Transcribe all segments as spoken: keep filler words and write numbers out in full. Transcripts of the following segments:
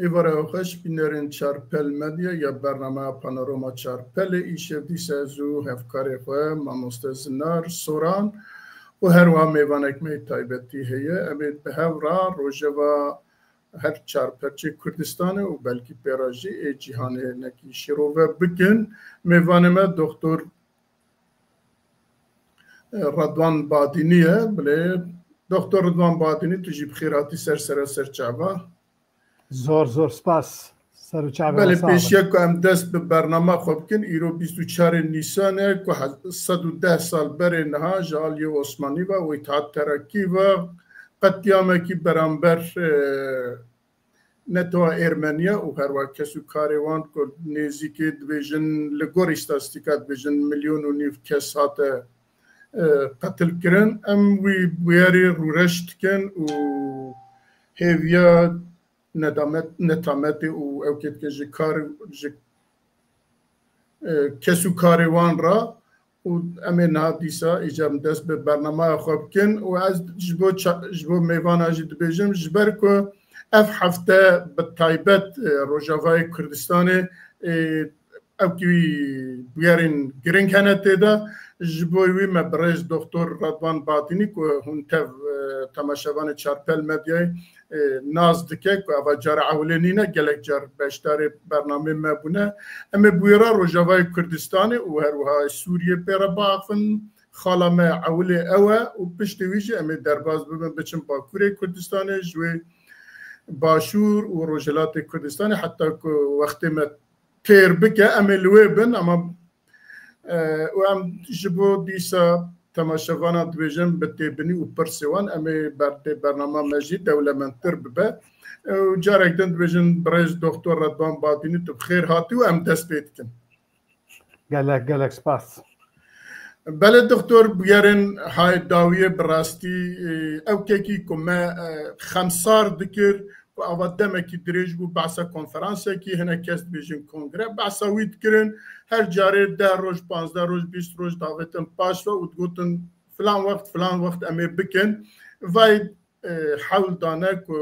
Êvara xweş bînerên Çarpel Medya ya bernameya Panorama Çarpelê, îşev dîsa ez û hevkarê xwe mamoste Zinar Soran û herwiha mêvanek me yê taybetî heye. Em ê bi hev re rojeva her çar perçê Kurdistanê û belkî pê re jî ê cîhanê hinekî şîrove bikin. Mêvanê me Doktor Redwan Badînî ye. Bilê Doktor Redwan Badînî, tu jî bi xêr hatî ser sera ser çava. Zor zor spas. Ser û çavê Belê, pêşiya ku em dest bi bernama xwe bikin, îro bîst û çarê Nîsan e, ku sed û deh sal berê niha ji aliyê Osmanî ve û Îtîhad Terakî ve qetlîamekî beramber e, netewa Ermeniya û herwa kes û karê wan ku nêzîkê dibêjin, li gor îstatîstîka dibêjin milyon û nîv kes hate e, qetil kirin. Em wî bûyerê rûreş dikin û hêviya nedamet, netametê û ew kêtke ji kar, ji e, kes û karê wan re û em ê niha dîsa îcar dest bi bernamaya xwe bikin û ez ji bo ça-, ji bo mêvana jî dibêjim, ji ber ku ev hefte bi taybet e, Rojavayê Kurdistanê e, ew kî bûyerên giring hene tê de. Ji bo wî me birêz Doktor Radwan Batînî ku hûn tev e, temaşevanê Çarpel Medyayê e, nas dike ku eva cara ewilê nîne, gelek car beşdarê bernamê me bûne. Em ê bûyera Rojavayê Kurdistanê û her wiha Sûriyê pê re biaxivin. Xala me ewilê ew e û piştî wî jî em ê derbas bibin, biçin Bakurê Kurdistanê, ji wê Başûr û Rojhilatê Kurdistanê, heta ku wextê me têr bike, em ê li wê bin, ama e, û em ji bo dîsa temaşevana dibêjin bi têbinî û pirsê wan, em ê berdê bernama me jî dewlemendtir bibe. E, û carek din dibêjin birêz Doktor Redwan Badînî, tu bi xêr hatî û em dest pê dikin. Gelek, gelek spas. Belê doktor, bûyerên hay dawiyê bi rastî e, ew kekî ku me e, xemsar dikir, ku ava demekî dirêj bû, behsa konferansekî, hinek kes dibêjin kongre, behsa wî dikirin, her carê deh roj, panzdeh roj, bîst roj davêtin paş ve û digotin filan wext, filan wext em ê bikin. Vay e, hewl dane ku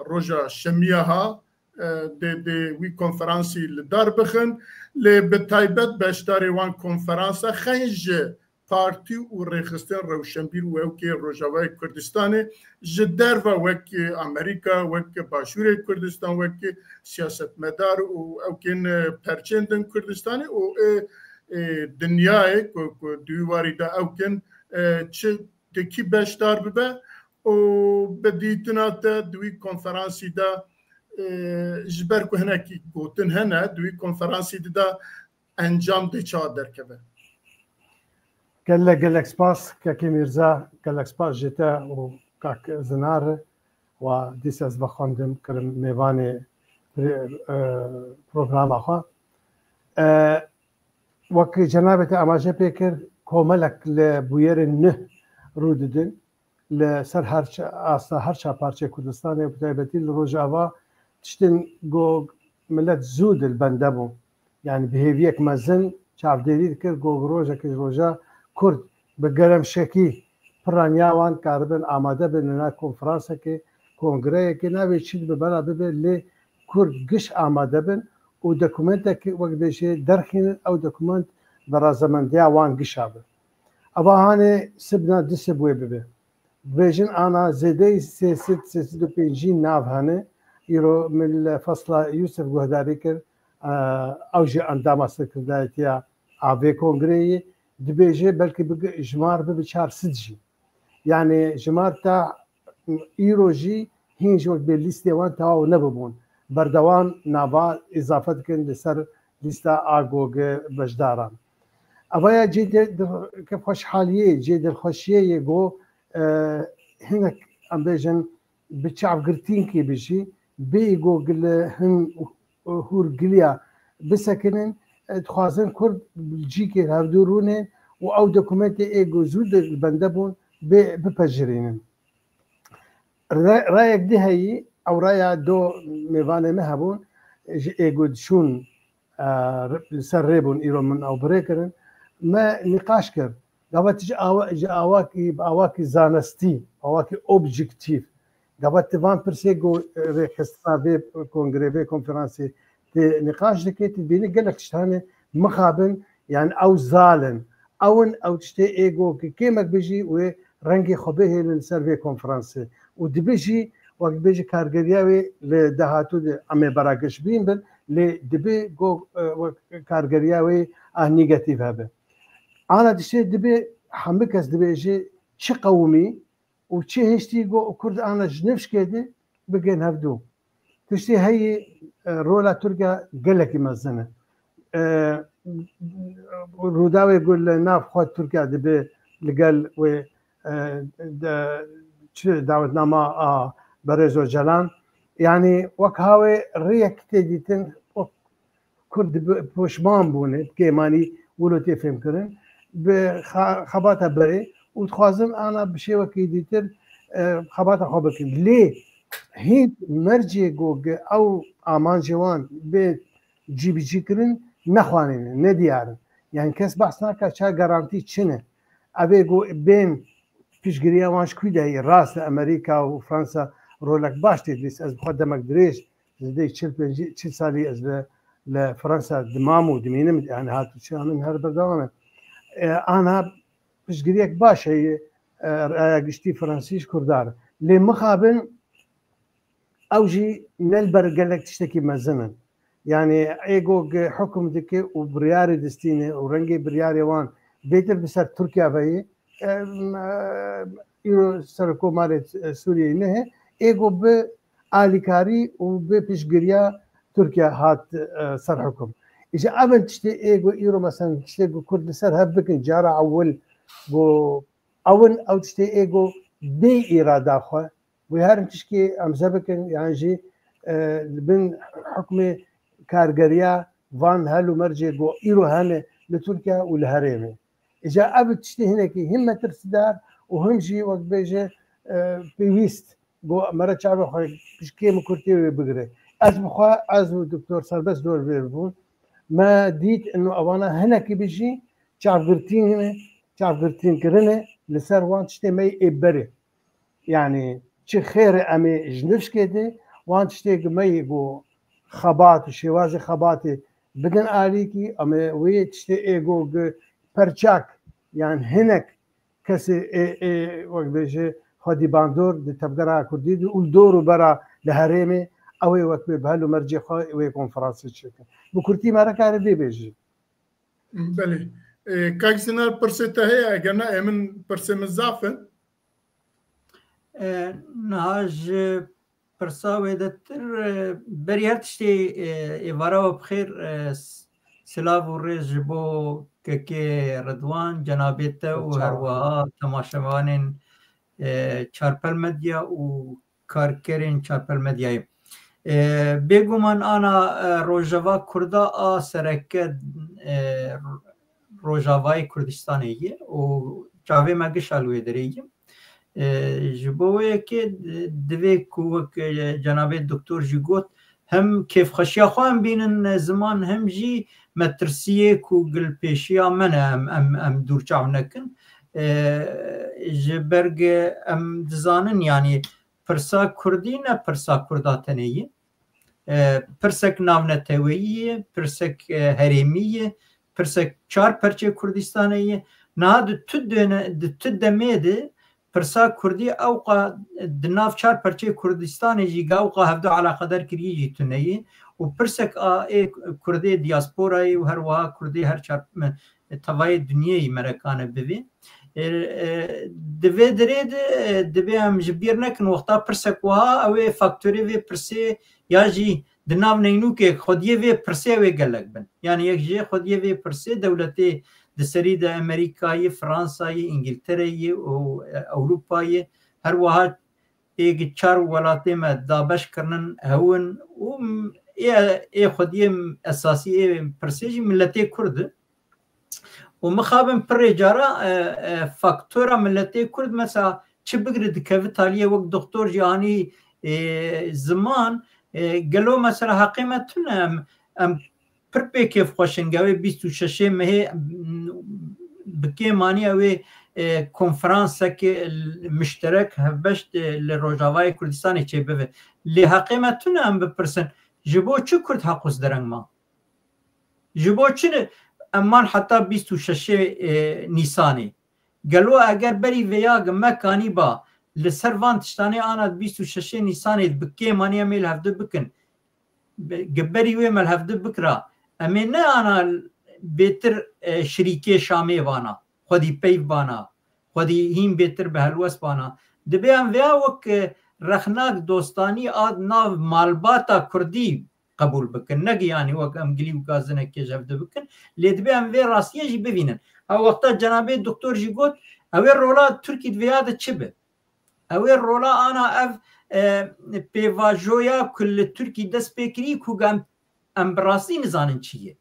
roja şemiya ha e, dê, dê wî konferansî li dar bixin, lê bi taybet beşdarê wan konferansa xeyn ji partî û rêxistin rewşenbîr û ewkê Rojavayê Kurdistanê ji derve wek Amerîka, wek Başûrê Kurdistan, wek siyasetmedar û ewkên e, perçên din Kurdistanê û ê, ê dinyayê ku, ku di wî warî de ewkin e, çi di kî beşdar bibe û bi dîtina te di wî konferansî de e, ji ber ku hinekî gotin hene, di wî konferansî de encam dê çawa derkeve? Gelek gelek spas Kekê Mîrza, gelek spas ji te û kak Zinar. Wa dîsa ez vexwendim kirim mêvanê e, programa xwe. E, wek cenabê te amaje pê kir, komelek li bûyerên nû rû didin. Li ser her çi-, asta her çar parçeyê Kurdistanê û bi taybetî li Rojava tiştên ku milet zû dilbende bû. Yani bi hêviyek mezin çavdêrî dikir ku rojekê ji roja Kurd bi geremşekî piraniya wan karibin amade bin li nav konferansekê, kongreyekê, navê çi dibe bela bibe lê Kurd giş amade bin û dokumentekê wek dibêjê derxînin, ew dokument bi razemendiya wan gişa be. Eva hanê sibna du sib wê bibe. Dibêjin ana zêdeyî sê sed, sê sed û pêncî nav hene. Îro min li Fasla Yûsif guhdarî kir, e, ew jî endama serkirdayetiya a vê kongreyê. Dibêje belkî bi jimar bibe çar sed jî. Yani jimar ta îro jî hîn ji wek bê lîstê wan tewaw nebibûn. Berdewan nava îzafe dikin li ser lîsta a ku beşdaran. Eva ya cê de, de, ke xweşhaliyê, cê dilxweşiyê ye ku e, hinek em bêjin bi çavgirtînkê bijî, bêyî ku li hin hûrgiliya bisekinin, e, dixwazin Kurd cîkê hevdû rûnên û ew dokumentê ê ku zû di bende bûn bê bipejirînin. Re-, rayek di heyî, ew raya do mêvanê me hebûn, ji ê ku diçûn e, li ser rê bûn, îro min ew bi rê kirin. Me nîqaş kir. Gava tu ji awa-, ji awakî, bi awakî zanistî, awakî objektîf, Gava tu van pirsê ku rêxistina vê kongrê, vê konferansê tu nîqaş dikê, tu dibînî gelek tişt hene mixabin, yani ew zal in. Ew in, ew tiştê ê ku kêmek bijî wê rengê xwe bihêlin ser vê konferansê. Û dibe jî, wek dibêje, kargeriya wê li dahatû de em ê bera giştbîn bin, lê dibe ku, e, wek kargeriya wê a negatîf hebe. Ana tiştê dibe hemû kes dibêje çi qewimî û çi hiştî ku Kurd ana ji nifşkê de bigên hevdû. Tiştê heyî, e, rola Tirkiye gelekî mezin e. E, Rûdawê ku li nav xwe Tirkiye dibe li gel wê, e, de, çi dawetnama a Berêz Ocalan, yani wek hawê rêyek tê dîtin, wek Kurd bi poşman bûne, bi kêmanî wilo tê fêmkirin, bi xa-, xebata berê û dixwazin ana bi şêwekî dîtir, e, xebata xwe bikin. Lê hîn mercê ku ew amancê wan bê cîbicîkirin nexwanîne, nediyar in. Yani kes behs nake ça garantî çi ne. Ev ê ku bên piştgiriya wan ji kû de ye? Rast e, Amerîka û Fransa rolek baş tê dîs. Ez bi xwe demek dirêj, nêzdî çil pêncî, çil salî ez li, li Fransa dimam û dimînim, yani hatûçiya min her berdewam e. E, ana piştgiriyek baş heye, e, raya giştî Fransî ji Kurdan. Lê mixabin ew jî ne li ber gelek tiştekî mezin in. Yani ê ku hukm dike û biryarê distîne û rengê biryarê wan bêtir bi ser Tirkiye ve ye, em, e, îro serokkomarê, e, Sûriyeyê nehê, ê ku bi alîkarî û bi piştgiriya Tirkiye hat, e, ser hukm. Îja ev in tiştê ê ku îro, mesela, tiştê ku Kurd li ser hev bikin, cara ewil ku ew in, ew tiştê ê ku bê îrada xwe, wê herin tişkî em ze bikin, yan jî, e, li bin hukmê kargeriya van hel û mercê ku îro hene li Tirkiye û li herêmê. Îca ev tiştê hinekî him metirsîdar û him jî wek bêje, e, pêwîst ku mere çavê xwe ji kêm û kurtê wê bigire. Ez bi xwe, ez û Doktor Serbest Dor vê bûn. Me dît ino evana hinekî bi jî çavgirtîn, çavgirtîn kirine li ser wan tiştê me yê berê. Yani çi xêr e em ê ji nifşkê de wan tiştê ku me yê ku xebat û şêwazê xebatê bidin alîkî, em ê wê tiştê ê ku gi perçak, yani hinek kesê ê, ê, wek bêje xwedî bandor di tevgera Kurdî de û li dor û bera li herêmê, ew ê wek bê bi hel û mercê xwe wê konferansê çêkin. Bi kurtî me re kare vê bêjî. Belê. E, Kak Zinar, pirsê te heye? Eger ne, ê min, pirsê min zaf in. E, niha ji pirsa wêdetir, e, berî her tiştê, e, êvara we bi xêr, e, s-, silav û rêz ji bo kekê Ridwan, cenabê te û her wiha temaşevanên, e, Çarpel Medya û karkerên Çarpel Medyayê. E, bêguman ana, e, rojeva Kurda a sereke, e, Rojavayê Kurdistanê ye û çavê me gişa li wê derê ye. E, ji bo wê yekê di-, divê ku wek, e, cenabê doktor jî got, hem kêfxweşiya xwe em bînin, e, ziman, hem jî metirsiyê ku gilpêşiya me ne em, em, em dûr çav nekin. E, ji ber ge em dizanin, yanî pirsa Kurdî ne pirsa Kurda tenê ye. E, pirsek navneteweyî ye, pirsek, e, herêmî ye, pirsek çar perçê Kurdistanê ye. Niha di tu döne-, di tu demê de pirsa Kurdî ewqa di nav çar perçê Kurdistanê jî ga ewqa hevdu eleqedar kirî jî tune ye. Û pirsek a ê Kurdê diasporayê û her wiha Kurdê her çar me-, tevayê dinyê yî merekane bivê. E, e, di vê dirê de, e, divê em ji bîr nekin, wexta pirsek wiha, ew ê faktorê vê pirsê ya jî di nav neynûkê xwediyê vê pirsê ew ê gelek bin. Yani yek jê xwediyê vê pirsê dewletê di serî de Amerîkayê, Fransayê, Îngiltereyê û, e, Ewropayê, her wiha êg çar welatê me dabeş kirinin hewin û m-, ê, ê xwediyê esasî ê pirsê jî miletê Kurd e. Û mixabin pirê cara, e, e, faktora miletê Kurd mesela çi bigire dikeve taliyê wek doktor jî anî, e, ziman, e, gelo mesela heqê me tune em, em pir pê kêfxweş in, gavê bîst û şeşê mehê, m, bi kêmanî ew ê e, konferansek mişterek hevbeş li Rojavayê Kurdistanê çêbibe. Lê heqê me tune em bipirsin, ji bo çi Kurd heqûs dereng ma? Ji bo çi em man heta bîst û şeşê, e, Nîsanê? Gelo eger berî vêya me kanîba li ser van tiştanê ana bîst û şeşê Nîsanê bi kêmanî em ê li hevdu bikin, bi, gi berî wê me li hevdu bikira, em ê ne ana bêtir, e, şirîkê Şamê vana, xwedî peyv bana, xwedî hîn bêtir bi helwest bana. Dibê em vêya wek, e, rexnak dostanî a nav malbata Kurdî qebûl bikin. Ne giyanî wek em gilî û gazinekê ji hev dibikin. Lê dibê em vê rastiyê jî bivînin. Ew wexta cenabê doktor jî got, ew ê rola Tirkî di vêya de çi be? Ew ê rola ana ev, e, pêvajoya ku li Tirkî dest pê kirî ku em, em bi rastî nizanin çi ye.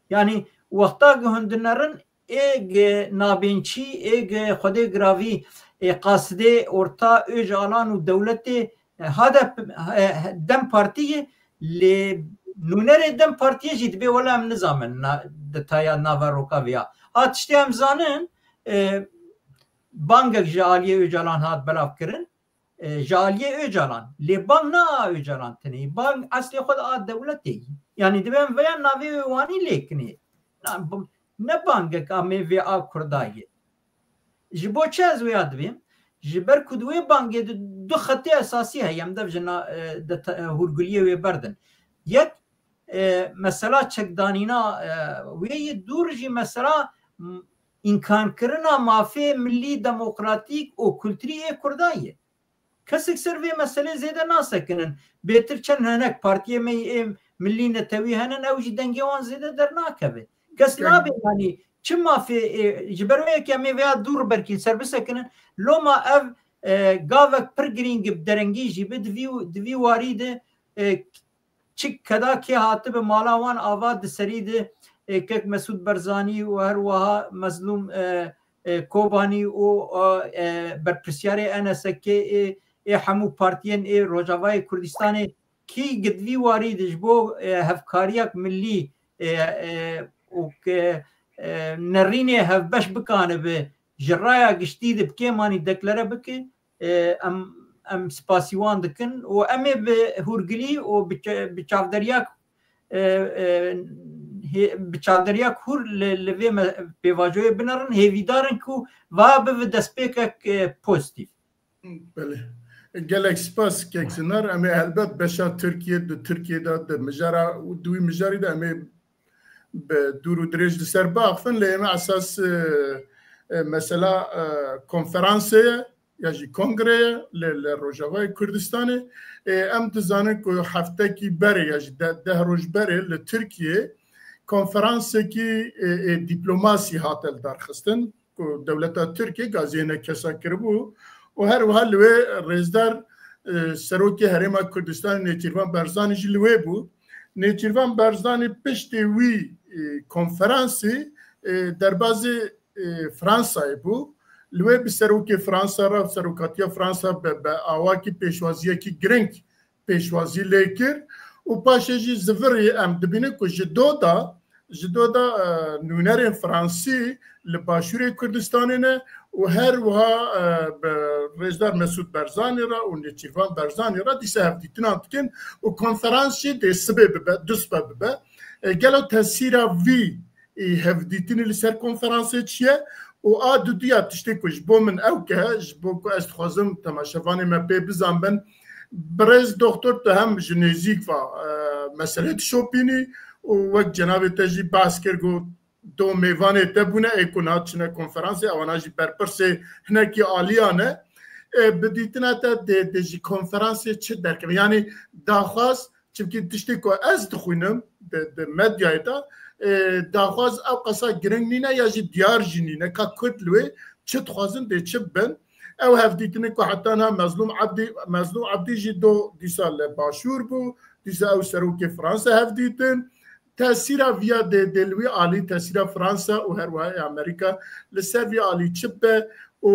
Yanî wexta ku hûn dinerin ê gi nabênçî, ê gi Xwedê giravî, ê qasidê orta Ocalan û dewletê, e, HADEP, e, DEM Partiyê, lê nûnerê DEM Partiyê jî dibê wele em nizanin na-, detaya naveroka vêya. A tiştê em zanin, e, bangek ji aliyê Ocalan hat belavkirin, e, ji aliyê Ocalan. Lê bang ne a Ocalan tenê. Bang eslê xwe de a dewletê yî. Yanî divê em veya navê wê wanî lê kinê. Na, b-, ne bangek a mêvê a Kurda ye. Ji bo çi ez wêya dibêm? Ji ber ku di wê bangê de du xetê esasî heye, em dev ji na-, e, de te-, e, hûrguliyê wê berdin. Yek, e, mesela çekdanîna, e, wê yê, dûr jî mesela, m-, înkarkirina mafê milî, demokratîk û kulturî ê Kurda ye. Kesek ser vê meselê zêde nasekinin. Bêtir çend hinek partiyê me yê milî netewî henin, ew jî dengê wan zêde dernakeve. Kes Yanî nabê, yanî çi mafê, e, ji ber wê yekê em ê vêya dûr belkî li ser bisekinin. Loma ev, e, gavek pir girîng bi derengî jî bi, di vî, di vî warî de, e, çi keda kê hatibe mala wan ava di serî de, e, kek Mesûd Barzanî û her wiha Mezlûm, e, e, Kobanî û, e, e, berpirsiyarê N S K ê, ê hemû partiyên ê Rojavayê Kurdistanê kî gi di vî warî de ji bo, e, hevkariyek milî, e, e, û ke, e, nerînê hevbeş bikanibe, ji raya giştî de bi kêmanî deklare bike, e, em, em spasî wan dikin û em ê bi hûrgilî û bi çe-, bi çavderiya, e, e, hê-, bi çavderiya hûr li, li vê me-, pêvajoyê binerin, hêvîdar in ku va bibe destpêkek, e, pozîtîf. Belê. Gelek spas kek Zinar. Em ê helbet beşa Tirkiye, di Tirkiye de, di mijara, di wî mijarî de em ê bi dûr û dirêj li ser biaxivin, lê ême esas, e, e, mesela, e, konferansê ye ya jî kongrê ye li, li Rojavayê Kurdistanê. E, em dizanin ku heftekî berê ya jî de-, deh roj berê li Tirkiye konferansekî, e, e, dîplomasî hate lidarxistin ku dewleta Tirkiyê gaziyê ne kesa kiribû û her wiha li wê rêzdar, e, Serokê Herêma Kurdistanê Nêçîrvan Barzanî jî li wê bû. Nêçîrvan Barzanî piştî wî, e, konferansê, e, derbazê, e, Fransayê bû. Li wê bi serokê Fransa re, serokatiya Fransa bi, bi awakî pêşwaziyekî giring pêşwazî lê kir û paşê jî zivirî em dibînin ku ji do da, ji do da, e, nûnerên Fransî li Başûrê Kurdistanê ne û her wiha, e, bi Rêzdar Mesûd Barzanî re û Nêçîrvan Barzanî re dîsa hevdîtinan dikin û konferans jî dê sibê bibe, du sibe bibe. E, gelo tesîra vî, e, hevdîtinê li ser konferansê çi ye? Û a duduya tiştê ku ji bo min ew ke, ji bo ku ez dixwazim temaşevanê me pê bizanbin, birêz doktor tu hem ji nêzîk va, e, meselê dişopînî û wek cenabê te jî behs kir ku do mêvanê te bûne, ê ku niha çine konferansê, ewana jî berpirsê hinekî aliya ne. E, bi dîtina te dê, dê ji konferansê çi derkeve? Yanî daxwaz, çimkî tiştê ku ez dixwînim di, di medyayê de, e, daxwaz ew qasa giring nîne ya jî diyar jî nîne ka Kurd li wê çi dixwazin dê çi bibin. Ew hevdîtinê ku heta niha Mezlûm Ebdî, Mezlûm Ebdî jî do dîsa li Başûr bû, dîsa ew serokê Fransa hevdîtin. Tesîra viya dê, dê li wî alî, tesîra Fransa û her wiha ê Amerîka li ser vî alî çi bibe û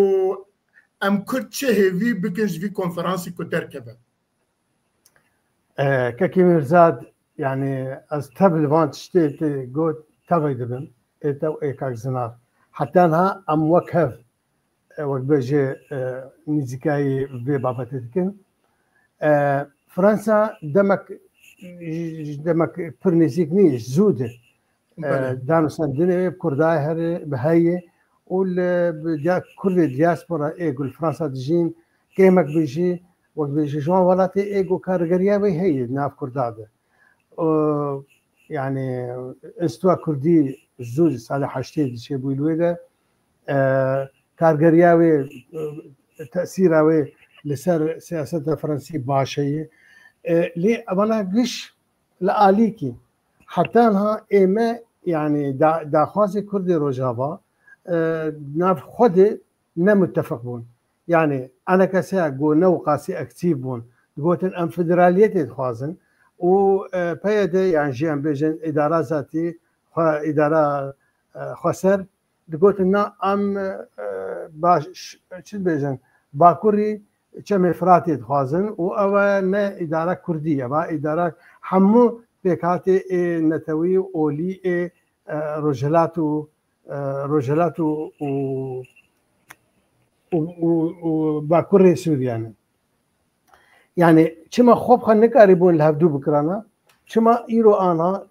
em Kurd çi hêvî bikin ji vî konferansê ku derkeve? E, Kekî Mîrzad, yanî ez tev li van tiştê te got, tevek dibim, ê te û ê kak Zinar. Heta niha em wek hev, e, wek bêjê, e, nîzîkayî vê babetê dikin. E, Fransa demek, ji demek pir nêzîk nî, ji zû de. E, Belê. Danûstandinê wê bi Kurda here, bi heye û li, bi dia-, Kurdê diaspora ê ku li Fransa dijîn, kêmek bijî, wek bêjî ji wan welatê ê ku kargeriya wê heye di nav Kurda de. Û, yani, Înstitûya Kurdî zû di salê heştê de çêbû li wê de, e, kargeriya wê, e, tesîra wê li ser siyaseta Fransî baş heye. E, lê evana giş li alîkî. Heta niha ê me, yani, da-, daxwazê Kurdê Rojava, e, nav xwe de ne mutefiq bûn. Yani, A N K S ku ne wiqasî aktîf bûn. Digotin, "Em federaliyetê dixwazin." Û, e, P Y D, yani jî em bêjin îdara zatî, xwe, îdara, e, xweser, digotin, "Na, em, e, baş, çi dibêjin, Bakurî Çemê Firatê dixwazin û ew e ne îdara Kurdî ye, va îdara hemû pêkhatê ê netewî û olî ê, e, Rojhilat û, e, Rojhilat û, û, û, û, û Bakurê Sûriye ne." Yani, çima xwe bi xwe nikarîbûn li hevdû bikirana? Çima îro ana,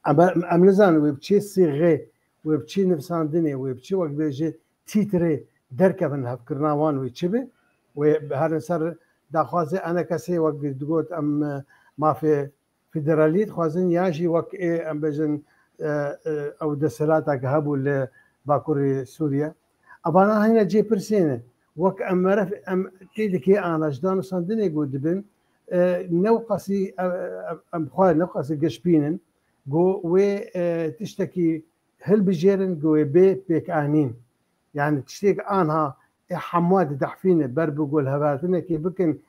em, em nizanin wê bi çi sîxê, wê bi çi nivsandinê, wê bi çi, wek bêjê, tîtrê derkevin, hevkirina wan wê çi be? Wê herin ser daxwazê A N K S'ê, wek digot, em, e, mafê federalî dixwazin, ya jî wek ê, em bêjin, e, e, ew desthilata ku hebû li Bakurê Sûriye. Evana hene cê pirsê ne. Wek em meref, em tê dikê ana ji danûstandinê ku dibin, e, newqasî, e, e, em xwe newqasî gişbînin ku wê, e, tiştekî hilbijêrin ku wê bê pêkanîn. Yani tiştêk anha ê hemû didehfîne ber bi ku lihevhatinekê bikin,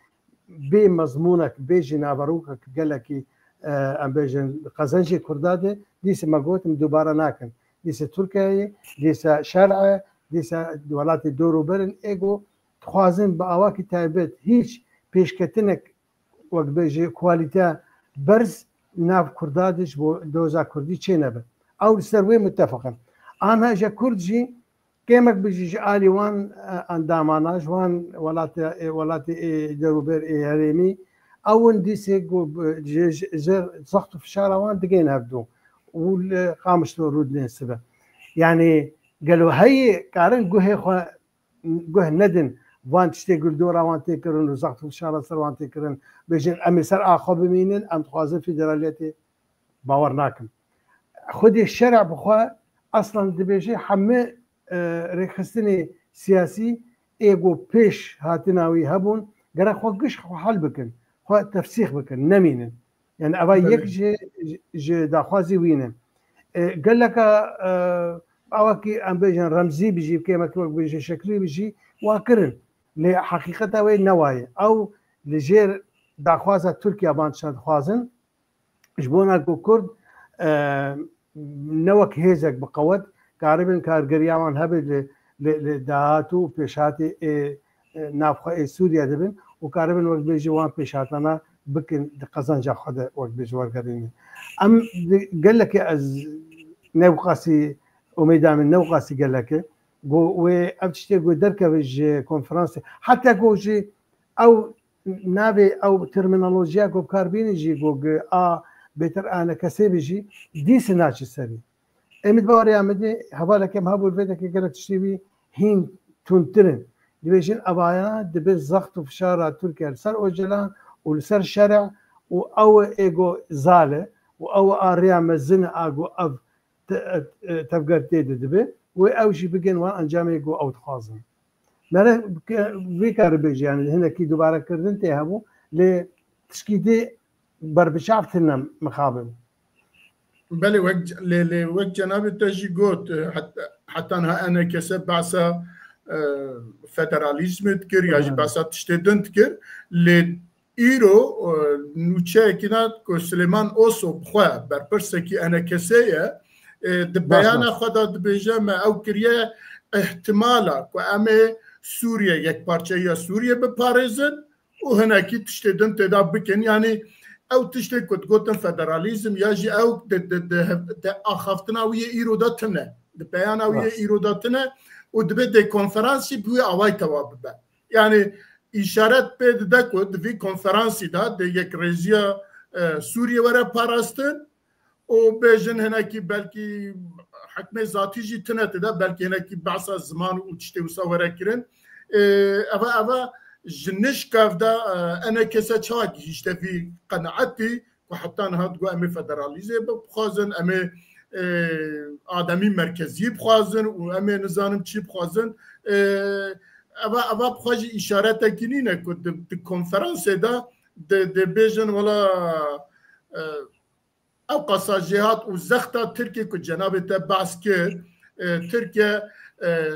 bê mezmûnek, bê jî naverokek gelekî, e, em bêjin, qezencê Kurda de, dîse me gotim dubare nakin. Dîse Tirkiyeyê, dîse şer'e, dîse welatê dor û ber in, ê ku dixwazin bi awakî taybet hîç pêşketinek, wek bêjî, kualîte berz nav Kurda de ji bo doza Kurdî çênebe. Ew li ser wê mutefiq in. Anha ji Kurd jî kêmek bijî ji alî wan, e, endamana, ji wan welatê, ê, welatê ê derûber ê herêmî, ew in dîsê ku bi, ji, ji, ji zext û fişara wan digên hevdû û li Qamişlo rû didên sibe. Yani gelo heyê karin guhê xwe guh nedin van tiştê ku li dora wan tê kirin û zext û fişara ser wan tê kirin, bêjin, "Em ê ser a xwe bimînin, em dixwazin federaliyetê." Bawer nakim. Xwedê şer'a bi xwe aslan dibêje, hemî, e, rêkxistinê siyasî ê ku pêş hatina wî hebûn, gerek xwe giş xwe hel bikin, xwe tefsîx bikin, nemînin. Yani eva Belê. yek ji, ji daxwazî wî ne. E, geleka, e, awakî em bêjin remzî bijî, kêmekî wek bêjin şeklî bijî, wa kirin. Lê heqîqeta wê ne wa ye. Ew li jêr daxwaza Tirkiye van tişta dixwazin, ji bona ku Kurd, e, ne wek hêzek bi qewet karibin kargeriya wan hebe li, li, li dahat û pêşhatê ê, e, navxwe ê Sûriye dibin û karibin wek bêjî wan pêşhatana bikin di qezenca xwe de wek bêjî wergerînin. Em di gelekê ez newqasî umêda min newqasî gelek e. Ku wê ev tiştê ku derkeve ji konferansê, heta ku jî ew navê ew terminolojiya ku bi kar bînin jî ku gi a bêtir A N K S bê jî dîse naçe serî. Ê min di baweriya min de hevaleke em hebû li vê dekê gelek tiştê wî hîn tundtir in. Dibêjin evaya dibe zext û fişara Tirkiye li ser Ocalan û li ser şerê û ew ê ku zal e û ew a rêya mezin e a ku ev te-, e, tevger tê de dibe, wê ew jî bigên wan encamê ku ew dixwazin. Mere ke-, vê karî bêjî, yani hinekî dubare kirdin tê hebû, lê tişkî dê berbiçav tine mixabin. Belê, wek, lê, lê wek cenabê te jî got, e, het-, heta niha A N K S behsa, e, federalîzmê dikir ya jî Hı hı. behsa tiştê din dikir, lê Îro, e, nûçeyekî ne ku Silêman Oso bi xwe berpirsekî A N K S ye, e, di Baş, beyana baş. xwe de dibêje, me ew kiriye ihtimala ku em ê Sûriye, yekparçeyiya Sûriye biparêzin û hinekî tiştê din tê de bikin. Yanî ew tiştê ku digotin federalîzm ya jî ew di, di, di, di axaftina wî yê îro de tune. Di peyana wî yê îro de tine û dibe dê konferans jî bi wî awayî tewa bibe. Yani îşaret pê dide ku di vî konferansî de dê yekrêziya, e, Sûriyê were parastin û bêjin hinekî belkî hikmê zatî jî tine tê de, belkî hinekî behsa ziman û tiştê wisa were kirin. E, eva, eva ji nişkav de, e, ene kese çawa gihîşte vî qenaetî ku heta niha digo em ê federalîzê bixwazin, em ê, e, ademî merkezî bixwazin û em ê nizanim çi bixwazin. E, eva, eva bi xwe jî îşaretekî nîne ku di, di konferansê de dê, dê bêjin wela, e, ew qasa jêhat û zexta Tirkiye ku cenabê te behs kir, e, Tirkiye, e,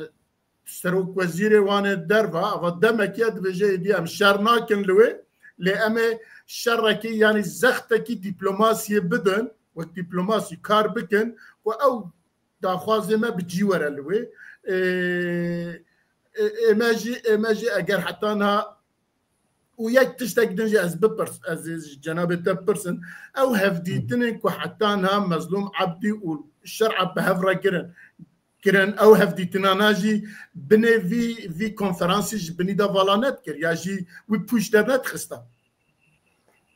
serokwezîrê wan ê derva, ava demekî ye dibêje êdî em şer nakin li wê, lê em ê şerekî, yanî zextekî dîplomasiyê bidin, wek dîplomasî kar bikin, ku ew daxwazê me bi cî were li wê. Ê, ê, ê me jî, ê me jî eger heta niha û yek tiştek din jî ez bipirs, ez ê ji cenabê te bipirsim. Ew hevdîtinên ku heta niha Mezlûm Ebdî û Şer'a bi hev re girin, kirin, ew hevdîtinana jî binê vî, vî konferansî ji binî de vala nedikir ya jî wî pûç dernedixista.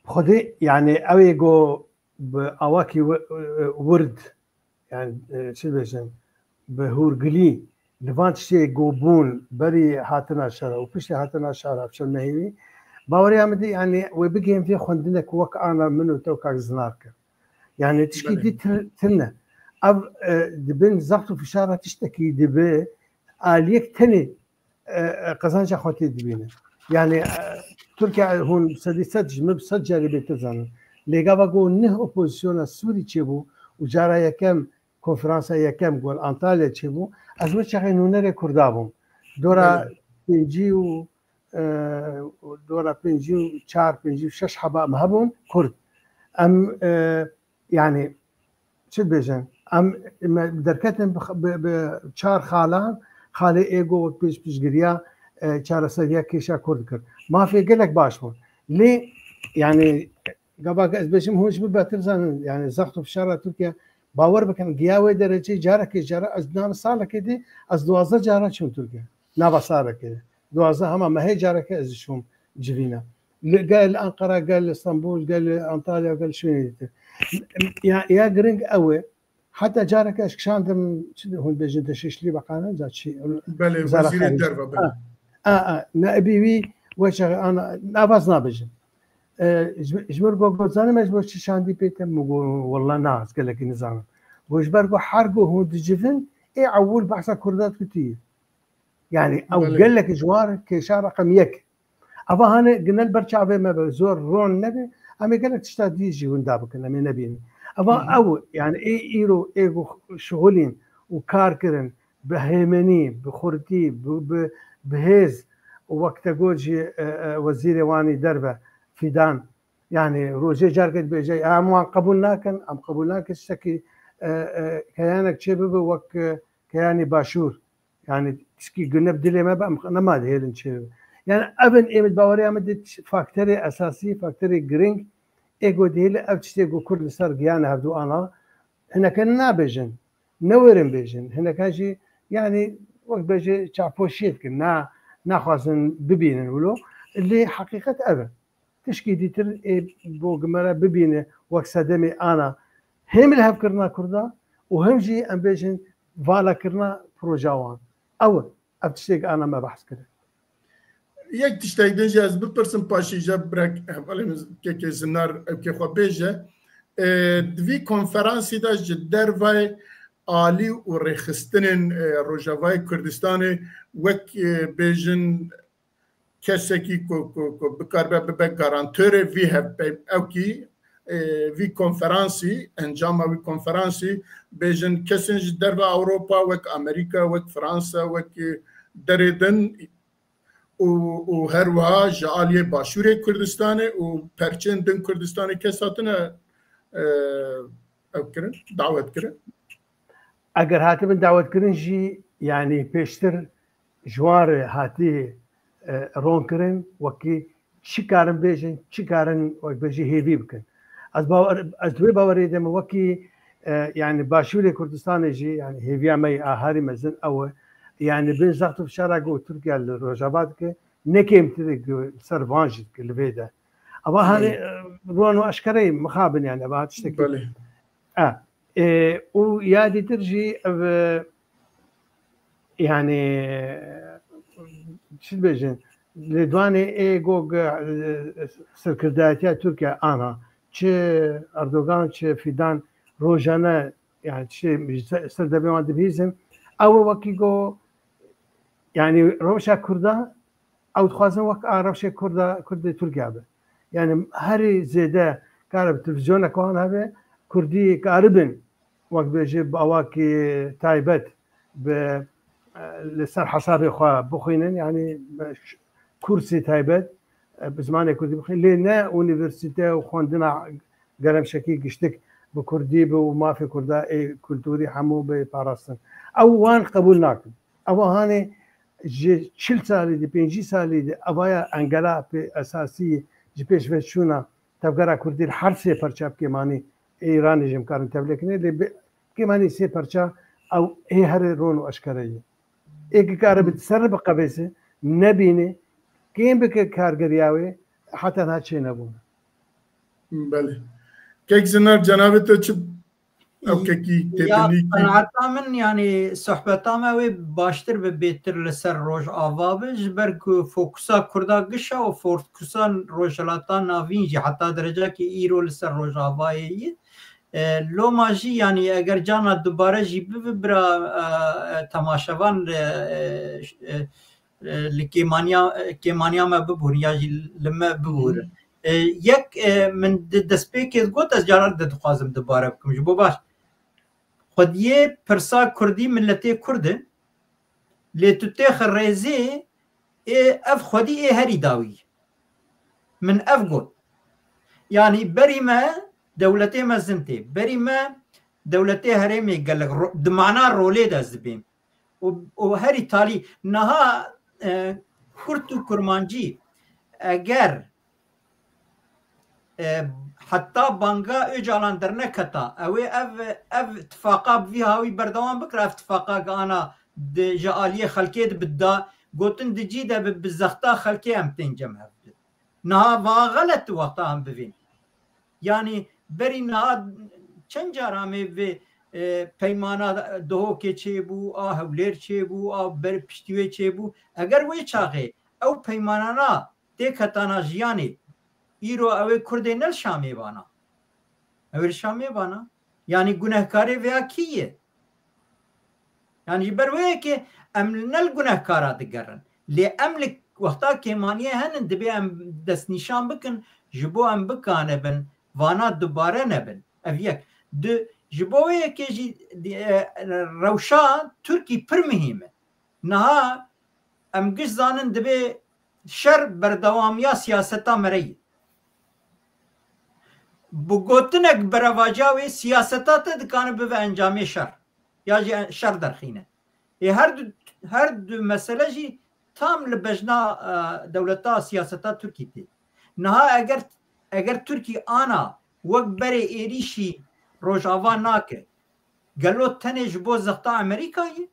Xwedê, yani ew ê go bi awakî wi-, wird, yani, e, çi dibêjin, bi hûrgilî li van tiştê ku bûn berî hatina şera û piştî hatina şera çend mehî wî, baweriya min dî, yani, wê bigihên vê xwendine ku wek ana min û te û kak Zinar kir. Yani, tişkî Belê. dî tir-, tine. Ev, e, di bin zext û fişara tiştekî dibe aliyek tenê e, e, qezenca xwe tê dibîne. Yani, e, Tirkiye hûn sedî sed ji min bi sed carî bêtir zanin. Lê gava ku neh opozisyona Sûrî çêbû û cara yekem, konferansa yekem ku li Antalya çêbû, ez wê çaxê nûnerê Kurda bûm. Dora Belê. pêncî û, e, dora pêncî û çar, pêncî û şeş heba em hebûn Kurd. Em, e, Yani, çi dibêjin? Em, me derketin bi, bi, bi çar xalan, xalê êgo wek pêş piştgiriya, e, çareseriya kêşa Kurd kir. Mafê gelek baş bûn. Lê, yani, gava ez bêjim, hûn ji min betir zanin, yani, zext û fişara Tirkiye, bawer bikin, giya wê dereceyê carekê cara, ez nava salekê de, ez duwazdeh cara çûm Tirkiye. Nava salekê de. Duwazdeh hema mehê careke ez çûm civîna. Li, gel Ankara, gel Stenbul, gel Antalya, gel şwênê dîtir. Ya, ya giring ew e. Heta careke ez kişandim, çi hûn bêjin, te şişlî beqane, ca çi? Belê, wezîrê derve, belê. Ha, ha, ha. Neibî wî, we çaxê ana, navaz nabêjin. E, ji, ji mir got, got, zanim ez bo çi şandî pê te? Min got, wallah na, ez gelekî nizanim. Got, ji ber ku her ku hûn dicivin, ê ewil behsa Kurda dikitî. Yani, ew Belê. gelek ji wan kêşa reqem yek. Eva hane gine li ber çavê me be, zor ron nebe, em ê gelek tişta dî jî winda bikin, em ê nebînin. Eva Hı hı. ew, yani ê îro, ê ku şixulîn û kar kirin, bi hêmenî, bi xurtî, bi, bi, bi hêz û wek te got jî, e, e, wezîrê wanî derve, Fîdan, yani rojê carke dibêje, ya em wan qebûl nakin, em qebûl nakin tiştekî, e, e, keyanek çê bibe wek, e, keyanî başûr. Yani tişkî gune bi dilê me be, em nema dihêlin çê. Yani ev in ê min baweriya min dî faktorê esasî, faktorê giring ê ku dihêle ev tiştê ku Kurd li ser giyane hevdu ana, hineke nabêjin, newerin bêjin, hineke jî yani wek bêje çapoşiyê dikin, na, naxwazin bibînin wilo. Lê heqîqet ev e. Tişkî dîtir ê bo gimere bibîne wek sedemê ana hem li hevkirina Kurda û hem jî em bêjin valakirina proja wan. Ew e. Ev tiştek ana me behs kire. Yek tiştek din jî ez bipirsim, paşê jî birek hevalê min kekê Zinar ew kê xwe bêje. E, di vî konferansî de ji dervayê alî û rêxistinên, e, Rojavayê Kurdistanê wek, e, bêjin kesekî ku, ku, ku bikaribe bibe garantorê vî hevpey-, ewkî, e, vî konferansî, encama wî konferansî, bêjin kesên ji derve Ewropa, wek Amerîka, wek Fransa, wek, e, derê din û, û her wiha ji aliyê Başûrê Kurdistanê û perçên din Kurdistanê kes hatine, e, ew kirin, dawet kirin. Eger hatibin dawetkirin jî, yanî pêştir ji wan re hatî, e, ronkirin, wekî çi karin bêjin, çi karin, wek bêjî, hêvî bikin. Ez bawer, ez di wê bawerê de me, wekî E, yani Başûrê Kurdistanê jî, yani hêviya me yê a herî mezin ew e. Yani bin zext û fişara ku Tirkiye li Rojava dike, ne kêmtir e ku li ser van jî dike li vê de. Eva hani, Belê. e, ron û eşkere ye, mixabin yani, eva tiştekî. Belê. E, e, û ya dîtir jî ev, e, yani, çi dibêjin, lêdwanê ê go, e, serkirdayetiya Tirkiye ana, çi Erdogan, çi Fidan rojane, yani, çi ser devê wan dibihîzin, ew wekî go, yani, rewşa Kurda, ew dixwazin wek a rewşê Kurda, Kurdê Tirkiye be. Yani, herî zêde kare bi televîzyoneke wan hebe, Kurdî karibin, wek bêjî, bi awakî taybet, bi, e, li ser hesabê xwe bixwînin, yani, bi ş-, kursî taybet, e, bi zimanê Kurdî bixwînin. Lê ne unîversîte û xwendina geremşekî giştik bi Kurdî bi û mafê Kurda ê kulturî hemû bê parastin. Ew wan qebûl nakin. Ewa hanê ji çil salî de, pêncî salî de, evaya engela pê esasî ji pêşveçûna tevgera Kurdî li her sê perça bi kêmanî ê Îranê jî em karin tevlê kirin, lê bi kêmanî sê perça ew ê herê ron û eşkere ye. Ê ki kare bi ser biqevêse, nebîne, kêm bike kargeriya wê, heta niha çênebûne. Belê. Kek Zinar, cenabê te çi ew kekî Ya, têbinî kî? Qenaeta min, yani, sohbeta me wê baştir bi, bêtir li ser Rojava bi, ji ber ku fokusa Kurda giş e û fokusa Rojhilata Navîn jî heta derecekî îro li ser Rojavayê ye. E, loma jî, yani, eger carna dubare jî bibe, bira, e, e, temaşevan, e, e, e, e, li kêmaniya, e, kêmaniya me bibûrin ya jî li me bibûrin. E, yek, e, min di destpêkê got, ez caran de dixwazim dubare bikim. Ji bo baş, xwediyê pirsa Kurdî miletê Kurd e, lê tu têxi rêzê, ê, ev xwedî ê herî dawî. Min ev got. Yanî berî me dewletê mezin tê. Berî me dewletê herêmê gelek ro-, di mana rolê de ez dibêm. û, û herî talî. Niha, e, Kurd û Kurmancî eger, e, heta banga Ocalan derneketa, ew ê ev, ev tifaqa bi vî hawî berdewam bikira, ev tifaqa ki ana di, ji aliyê xelkê de bi da, gotin di cî de bi, bi zexta xelkê em tên cem hev bi. Niha va xelet wexta em bivîn. Yanî berî niha çend cara me vê, e, peymana Duhokê çêbû, a Hewlêr çêbû, a ber piştî wê çêbû. Eger wê çaxê ew peymanana têketana jiyanê, îro ew ê Kurdê ne li Şamê bana. Ew ê li Şamê bana. Yanî gunehkarê vêya kî ye? Yanî ji ber wê yekê em ne li gunehkara digerin. Lê em li wexta kêmaniyê henin, dibê em destnîşan bikin, ji bo em bikanibin, vana dubare nebin. Ev yek. Du, ji bo wê yekê jî, e, rewşa Tirkî pir muhîm e. Niha em giş zanin dibê şer berdewamiya siyaseta me re ye. Bi gotinek berevaja wê siyaseta te dikane bibe encamê şer. Ya jî en-, şer derxîne. Ê her du, her du mesele jî tam li bejna, e, dewleta siyaseta Tirkî tê. Niha eger, eger Tirkî ana wek berê êrîşî Rojava nake, gelo tenê ji bo zexta Amerîkayê?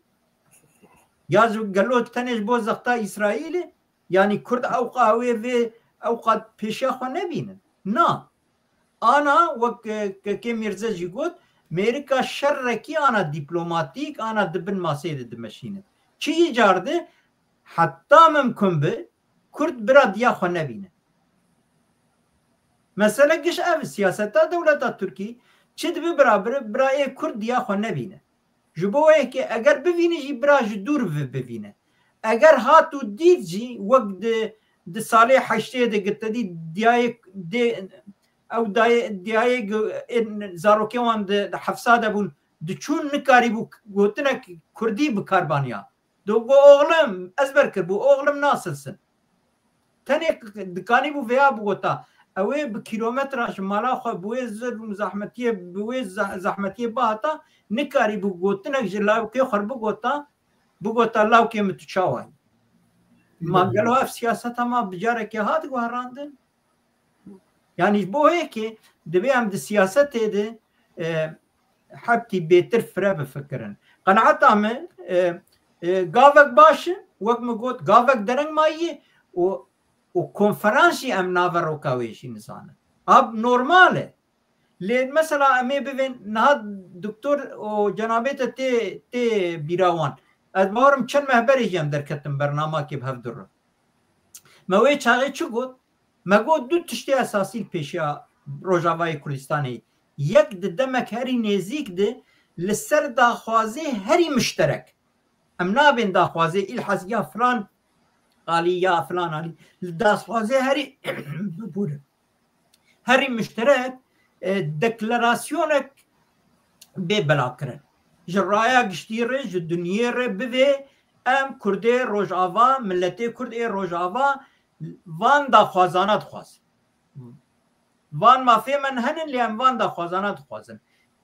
Ya ji, gelo tenê ji bo zexta Îsraîlê? Yanî Kurd ew qa wê vê, ew qa pêşiya xwe nebînin? Na. Ana wek, e, Kekê Mîrze jî got, Mêrika şerrekî ana dîplomatîk, ana di bin masê de dimeşîne. Çi îcar de heta mimkun bi Kurd bira diya xwe nebîne. Mesele giş ev, siyaseta dewleta Tirkî çi dibe bira, bira, bira ê Kurd diya xwe nebîne. Ji bo wê yekê eger bivîne jî bira ji dûr ve bivîne. Eger hat û dît jî wek di, di salê heştê de gi te dî diyayê dê, ew dayê, diyayê gi, ê, zarokê wan di, di hefsa de bûn, diçûn nikarîbû gotinek Kurdî bi kar baniya. Do go oğlum, ezber kir bû, oğlum nasılsın? Tenê dikanî bû vêya bigota. Ew ê bi kîlometra ji mala xwe, bi wê zilm û zehmetiyê, bi wê zeh-, zehmetiyê bihata, nikarî bû gotinek ji lawkê xwe bigota, bigota lawkê min tu çawa yî? Ma gelo ev siyaseta ma bi carekê hat guherandin? Yanî ji bo yekê divê em di siyasetê de, e, hebkî bêtir fire bifikirin. Qenaeta min, e, e, gavek baş e, wek min got, gavek dereng mayî û, û konferans jî em naveroka wê jî nizanin. Ab normal e. Lê mesela em ê bivên niha doktor û cenabê te tê, tê bîra wan. Ez bawerim çend meh berê jî em derketin bernamakê bi hev du re. Me wê çaxê çi got? Me got du tiştê esasî li pêşiya Rojavayê Kurdistanê. Yek di demek herî nêzîk de li ser daxwazê herî mişterek. Em nabên daxwazê îlhas ya filan alî ya filan alî. Li daxwazê herî bibûrin. Herî mişterek, e, deklarasyonek bê belakirin. Ji raya giştî re, ji dinyê re bivê em Kurdê Rojava, miletê Kurd ê Rojava van daxwazana dixwazin. Van mafê me henin, lê em van daxwazana dixwazin.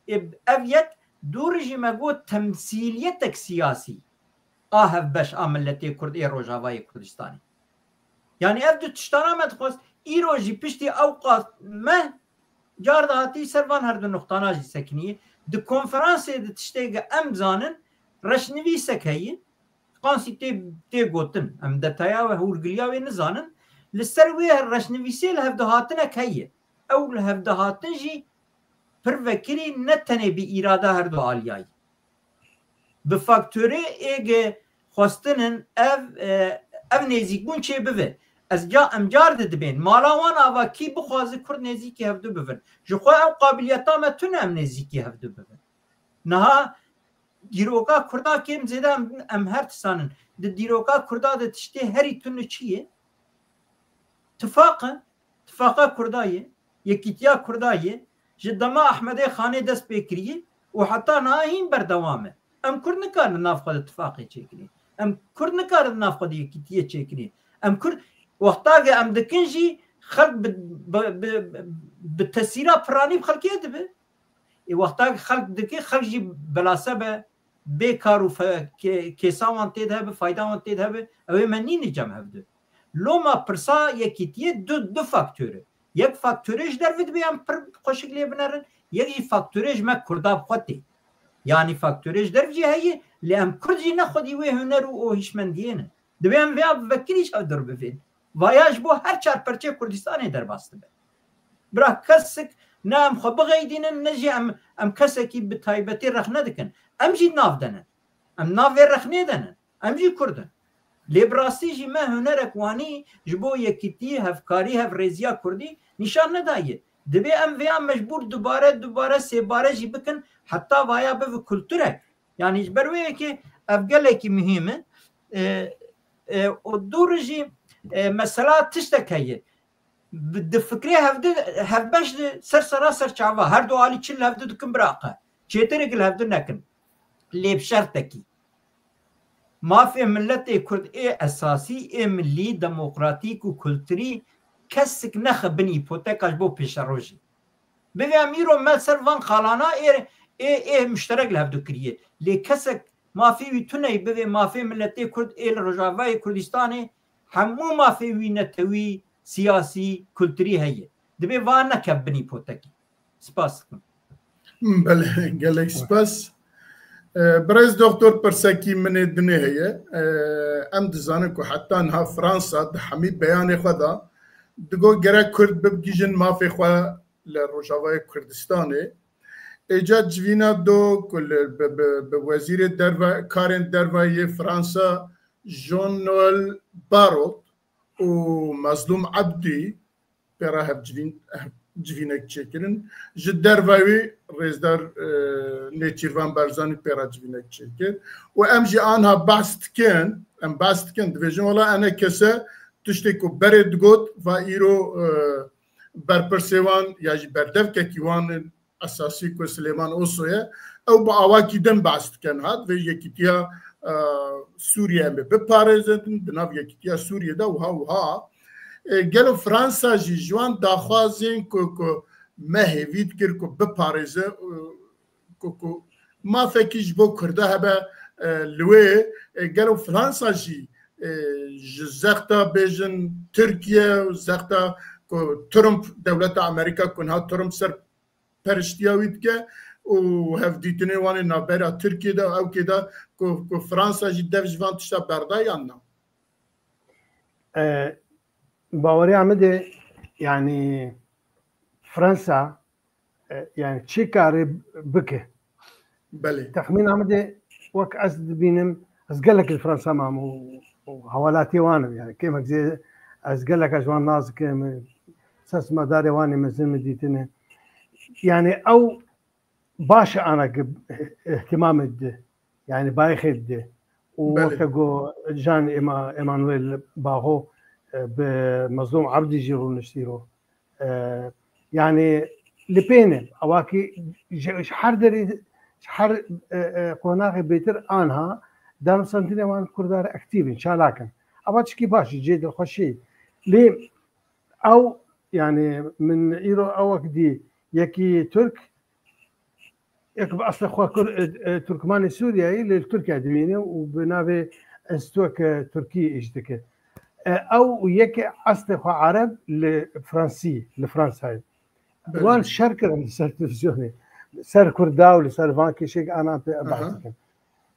Ê, ev yek, dû re jî me got temsîliyetek siyasî a hevbeş a miletê Kurd ê Rojavayê Kurdistanê. Yanî ev du tiştana me dixwest, îro jî piştî ewqas meh car dihatî ser van her du nuqtana jî sekinî. Di konferansê di tiştê ge em zanin, reşnivîsek heye, qansî tê, tê gotin, em detaya we hûrgiliya wê nizanin. Li ser wê reşnivîsê li hevdihatinek heye. Ew li hevdihatin jî pir vekirî ne tenê bi îrada her du aliyayî. Bi faktorê êge xwestinin ev, e, ev nêzîkbûn çê bibe. Ez ca, em car di dibên. Mala wan ava kî bixwaze Kurd nêzîkî hevdu bibin. Ji xwe ew qabiliyeta me tune em nêzîkî hevdu bibin. Niha dîroka Kurda kêm zêde em, em her tisanin. Di dîroka Kurda de tiştê herî tune çi ye? Tifaq e. Tifaqa Kurda ye. Yekîtiya Kurda ye. Ji dema Ehmedê Xanê dest pê kiriye û heta niha hîn berdewam e. Em Kurd nikarin nav xwe de tifaqê çêkirî. Em Kurd nikarin nav xwe de yekîtiyê çêkirî. Em Kurd, wexta ge em dikin jî xelk bi, bi, bi, bi tesîra piranî bi xelkê dibe. Ê wexta xelk dike, xelk jî belase be, bê kar û fe-, kê-, kêsa wan tê de hebe, fayda wan tê de hebe, ew ê me nîne cem hevdu. Loma pirsa yekîtiyê du, du faktor e. Yek faktorê ji derve dibe em pir xweşik lê binerin, yek jî faktorê ji me Kurda bi xwe tê. Yanî faktorê ji derve jî heye, lê em Kurd jî ne xwedî wê huner û o hişmendiyê ne. Divê em vêya bi vekirî ji hev dur bivên. Vaya ji bo her çar perçê Kurdistanê derbas dibe. Bira kesik ne em xwe bixeydînin, ne jî em, em kesekî bi taybetî rexne dikin. Em jî nav de ne. Em nav vê rexnê de ne. Em jî Kurd in. Lê bi rastî jî me hunerek wanî ji bo yekîtî, hevkarî, hevrêziya Kurdî nîşan nedaye. Divê em vêya mecbûr dubare, dubare, sêbare jî bikin, heta vaya bibe kulturek. Yanî ji ber wê yekê ev gelekî muhîm e. E, e, û dû re jî, e, mesela tiştek heye. Bi, di fikrê hevdi, hevbeş de ser sera ser çava. Her du alî çi li hevdu dikin biraqe. Çêtirek li hevdu nekin. Lê bi şertekî. Mafê miletê Kurd ê esasî, ê milî, demokratîk û kulturî kesik nexe bin îpoteka ji bo pêşerojê. Bivê em îro me ser van xalana ê, ê, ê muşterek li hevdu kiriye. Lê kesek mafê wî tuneyî bivê mafê miletê Kurd ê li Rojavayê Kurdistanê hemû mafê wî netewî, siyasî, kulturî heye. Divê va nekev bin îpotekî. Spas dikim. Belê, gelek spas. E, birêz doktor, pirsekî min ê dinê heye. E, em dizanin ku heta niha Fransa di hemî beyanê xwe de digot gerek Kurd bibgihîjin mafê xwe li Rojavayê Kurdistanê. Êca civîna do ku li, bi, bi, bi wezîrê derve, karên derve yê Fransa Jean-Noël Barrot û Mazlûm Ebdî pê re hev civîn-, hev civînek çêkirin. Ji derve wî rêzdar, e, Nêçîrvan Barzanî pê re civînek çêkir. Û em jî anha behs dikin, em behs dikin, dibêjin wela ene kese tiştê ku berê digot, va îro, e, berpirsê wan ya jî berdevkekî wan esasî ku Silêman Oso ye, ew bi awakî din behs dikin. Hat vê yekîtiya, e, Sûriye em ê biparêzin, di nav yekîtiya Sûriye de wiha wiha. E, gelo Fransa jî ji wan daxwazên ku, ku me hêvî dikir ku biparêze, e, ku, ku mafekî ji bo Kurda hebe, e, li wê, e, gelo Fransa jî, e, ji zexta bêjin Tirkiye û zexta ku Trump, dewleta Amerîka ku niha Trump ser periştiya wî dike, û hevdîtinê wan ê navbera Tirkiyê de û ewkê de ku, ku Fransa jî dev ji van tişta berda yan na? E, Bawerîya min de, yanî Fransa, e, yanî çi kare bike? Belê. Texmîna min de, wek ez dibînim, ez gelek li Fransa mam û, û hewalatê wan im. Yanî kêmek zê ez gelek ji wan nas dikim. Sesma darê wan ê mezin min dîtine. Yanî ew baş e ana ki ihtimamê dide. Yanî bayixê dide. Û Belê. Weke ku Jean Emma-, Emmanuel Baho, e, bi Mezlûm Abdî jî rûniştî ro. E, yanî li pêne, ewa ki ji, ji her derê, ji her, e, e, qonaxê bêtir anha, danûstandinê wan Kurda re aktîv in, çalak in. Ewa tişkî baş e, cihê dilxweşiyê. Lê ew, yanî min îro ewek dî, yekî Tirk, yek bi eslê xwe Kur-, e, e, Turkmanê Sûriyeyê lê li Tirkiye dimîne û bi navê Enstitûyeke Tirkî îş dike. E, ew û yekê eslê xwe Ereb li Fransî, li Fransayê. Belê. Wan şer kirin li ser televîzyonê. Ser Kurda û li ser van kêşek anan pê Aha. behs dikin.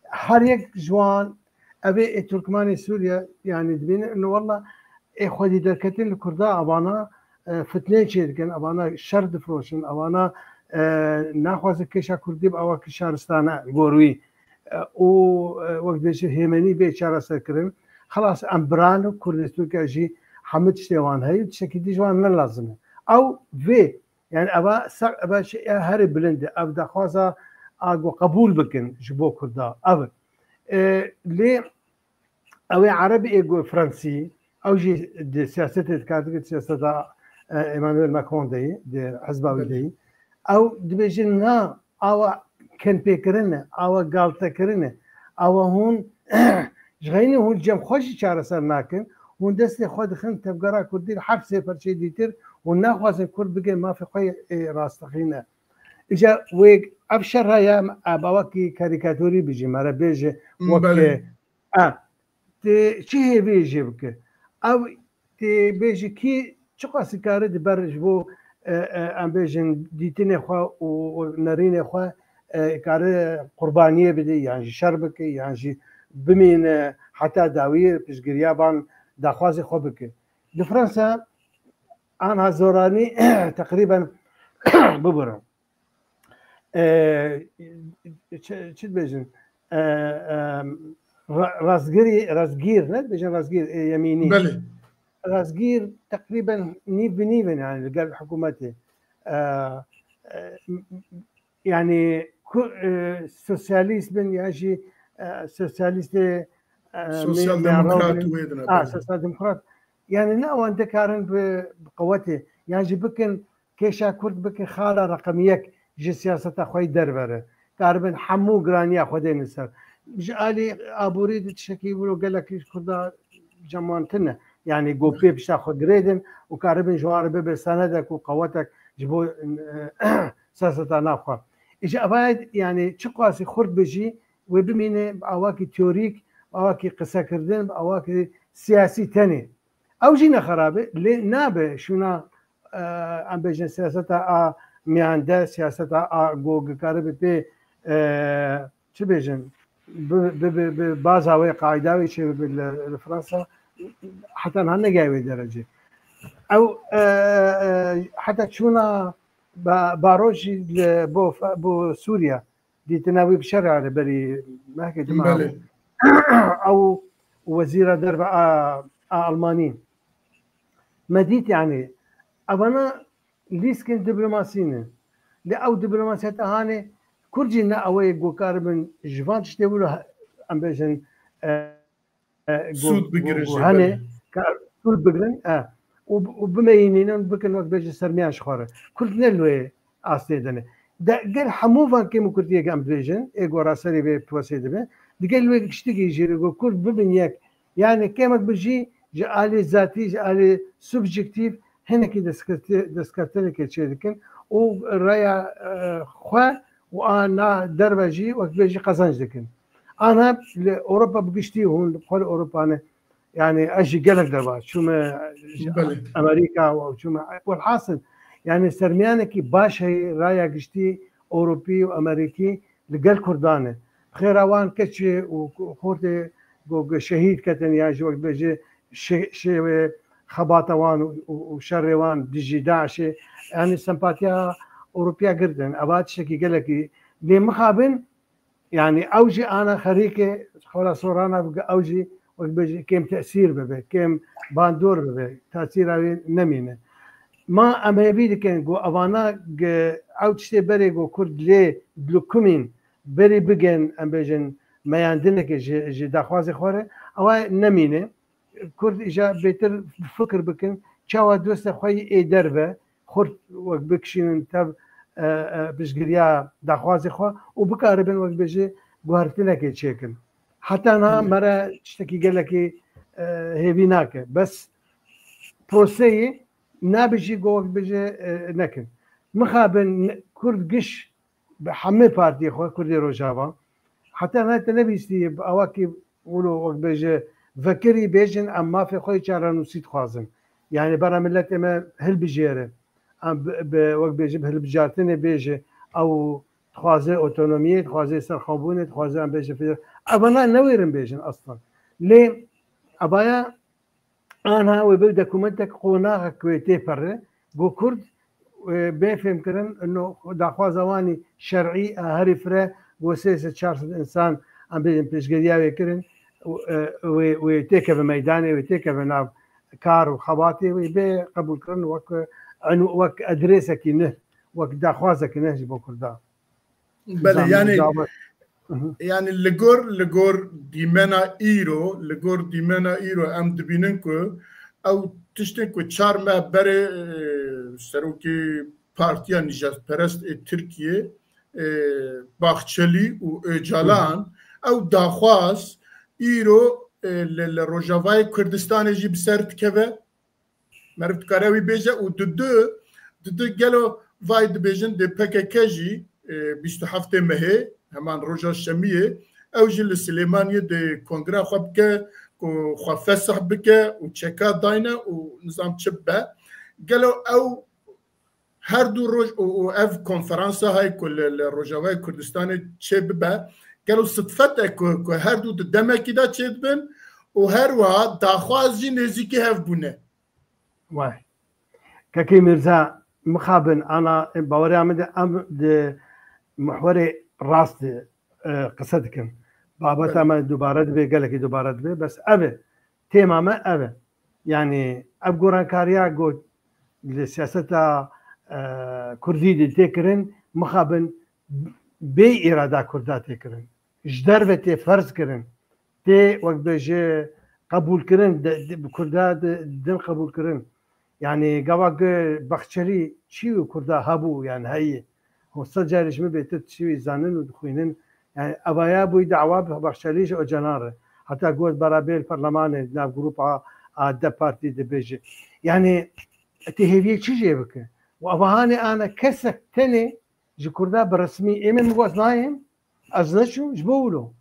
Her yek ji wan ev ê, ê Turkmanê Sûriye, yanî dibînin, ino wella ê xwedî derketin li Kurda, evana, e, fitneyê çêdikin, evana şer difiroşin, evana, e, naxwazin kêşa Kurdî bi awakî şaristane li gor wî, e, û, e, wek dibêjin hêmenî bê çareserkirin. Xelas em biran û Kurdê Tirkiye jî hemû tiştê wan heye û tiştekî dî ji wan ne lazim e. Ew vê, yanî eva ser, eva şey, e, herê bilind e. Ev daxwaza a ku qebûl bikin ji bo Kurda. Ev e. E, lê ew ê Ereb ê ku Fransî, ew jî di siyasetê dikar dikin, siyaseta, e, Emmanuel Macron de yî, di hizba wî de yî. Ew dibêjin na, awa kenpêkirin e, awa galtekirin e, awa hûn ji xeynî hûn cem xwe jî çareser nakin, hûn destê xwe dixin tevgera Kurdî li her sê perçeyê dîtir û naxwazin Kurd bigê mafê xwe yê rastexîne. Îca wê ev şer heye, em, em awakî karîkatorî bijî, mere bêje wek, Belê. e, e, tê çi hêviyê jê bike? Ew tê bêje kî çiqas kare di ber ji bo, e, e, em bêjin dîtinê xwe û, û nerînê xwe, e, kare qurbaniyê bide, yan jî şer bike, yan jî bimîne heta dawiyê piştgiriya van daxwazê xwe bike. Di Fransa anha zoranî teqrîben bibirin. E, çi, çi dibêjin? E, e, ra-, rastgirî, rastgîr, ne dibêjin rastgîr, e, yemînî. Belê. Rastgîr teqrîben nîv bi nîv in, yanî li gel hikûmetê. E, e, yanî ku, e, sosyalîst bin ya jî, e, sosyalîstê, e, Sosyal me-, demokrat meyaran bin. wê din, Ha, belê. Sosyal demokrat. Yanî ne wan dikarin bi, bi qewetê, yan jî bikin kêşa Kurd bikin xala reqem yek ji siyaseta xwe yî dervere. Karibin hemû giraniya xwe dêne ser. Ji alî aborî di tiştekî wilo gelekî ji Kurda cemantin e. Yanî ku pê pişta xwe girêdin û karibin ji wan re bibe senedek û qewetek ji bo, e, siyaseta nav xwe. Îja evayê, yanî çiqasî xurt be jî wê bimîne bi awakî teorîk, bi awakî qisekirdin, bi awakî siyasî tenê. Ew jî ne xerab e, lê nabe şûna, e, em bêjin siyaseta a miyande, siyaseta a ku dikaribe pê, e, çi bêjin, bi, bi, bi, bi baza wê, qaîda wê çêbibe li, li Fransa, heta niha negeye wê derecê. Ew, e, e, heta çûna ba-, baro jî li, bo, bo Sûriye dîtina wî bi şer re berî mehkê dima. Belê. Ew wezîra derve a, a Almanî. Me dît, yanî, evana lîskin diplomasî ne. Lê ew diplomasiyeta hanê Kurd jî ne ew ê ku karibin ji van tiştê wilo, em bêjin, e, e, ku, Sûd bigirin ku jê, hene, belê. ka-, sûd bigirin, e, û, û bimeyînînin, bikin wek bêje sermiyan ji xwe re. Kurd ne li wê astê de ne. De, gel hemû van kêm û kurtiyê ke em dibêjin, ê ku raserî vê prosê dibe, digel wê tiştekî jî re ku Kurd bibin yek. Yanî kêmek bi jî ji alî zatî, ji alî subjektîf hinekî destkefti-, destkeftinekê çê dikin û raya, e, xwe û a na derve jî wek bê jî qezenc dikin. Ana li Ewropa bi giştî hûn xwe li Ewropa ne. Yanî ez jî gelek derva çûme ji Belê. Amerîka û çûme welhasil. Yanî sermiyanekî baş heye raya giştî Ewropî û Amerîkî li gel Kurdan e. Xêra wan keçê û xortê ku şehîd ketin yan jî wek bêje şê-, şêwê xebata wan û, û, û şerê wan dijî DAIŞê, yanî sempatiya Ewropiya girtin. Eva tiştekî gelekî lê mixabin, yanî ew jî ana xerîkê xora sorana bike, ew jî wek bêje kêm tesîr bibe, kêm bandor bibe, tesîra wê nemîne. Ma em hêvî dikin ku evana ge-, ew tiştê berê ku Kurd lê dilukumîn berê bigên, em bêjin meyandineke ji, ji daxwazê xwe re, ewa nemîne. Kurd îja bêtir fikir bikin, çawa dosta xwe yî ê derve, xurt wek bikişînin tev, e, e, piştgiriya daxwazê xwe û bikaribin wek bêje guhertinekê çêkin. Heta niha me re tiştekî gelekî, e, hêvî nake. Bes proseyê nabe jî go wek bêje, e, nekin. Mixabin Kurd giş bi hemê partiyê xwe, Kurdê Rojava, heta niha te nebîstî bi awakî wilo wek bêje vekirî bêjin em mafê xwe yê çarenûsî dixwazin. Yanî bera miletê me hilbijêre. Em bi, bi, wek bêje bi hilbijartinê bêje ew dixwaze otonomiyê, dixwaze serxwebûnê, dixwaze em bêje feder-, evana newêrin bêjin aslan. Lê evaya Anha wê bi dokumentek qonaxek wê tê pere, go Kurd, e, bê fêmkirin, ino daxwaza wanî şer'î a herî fire, go sê sed çar sed însan, em bêjin pêşgiriya wê kirin, û, e, wê, wê têkeve meydanê, wê têkeve nav kar û xebatê, wê bê qebûlkirin wek, e, eno-, wek edrêsekî ne, wek daxwazekî ne ji bo Kurdan. Belê, Nizam yani, daxwaz- Hı hı. Yani li gor, li gor dîmena îro, li gor dîmena îro em dibînin ku ew tiştên ku çar meh berê, e, serokê Partiya Nijadperest ê Tirkiyê, e, Bahçeli û Ocalan, Hı hı. ew daxwaz îro, e, li, li Rojavayê Kurdistanê jî bi ser dikeve. Meriv dikare wî bêje û di du, di du gelo vay dibêjin dê P K K jî, e, bîst û heftê mehê, heman roja şemiyê, ew jî li Silêmaniyê dê kongreya xwe bike, ku xwe fesih bike û çeka dayne û nizam çi bibe. Gelo ew her du roj û, û ev konferansa hay ku li, li Rojavayê Kurdistanê çê bibe, gelo sidfet e ku, ku her du di demekî de çê dibin û her wiha daxwaz jî nêzîkî hev bûne. Way. Kekê Mirza, mixabin, ana, baweriya min de em di mihwerê rast de, e, qise dikin. Babeta Belê. me dubare dibe, gelekî dubare dibe, bes ev e. Têma me ev e. Yani, ev gorankariya got li siyaseta, e, Kurdî de tê kirin, mixabin bê îrada Kurda tê kirin. Ji derve tê ferz kirin. Tê, wek bêje, qebûlkirin, de, de, bi Kurda de, din qebûlkirin. Yani, gava ge Baxçelî çi û Kurda hebû, yani, heye. Hûn sed carî ji min bêtir tiştî wî zanin û dixwînin. Yani, evaya bûyî dawa bi Baxçelî ji Ocalan re. Heta got berabêr perlemanê, nav grupa a DEM Partî dibêje. Yani, tê hêviyê çi jê bike? Û evahanê ana kesek tenê ji Kurda bi resmî ê min bigos nayêm, ez neçûm, ji bo wilo.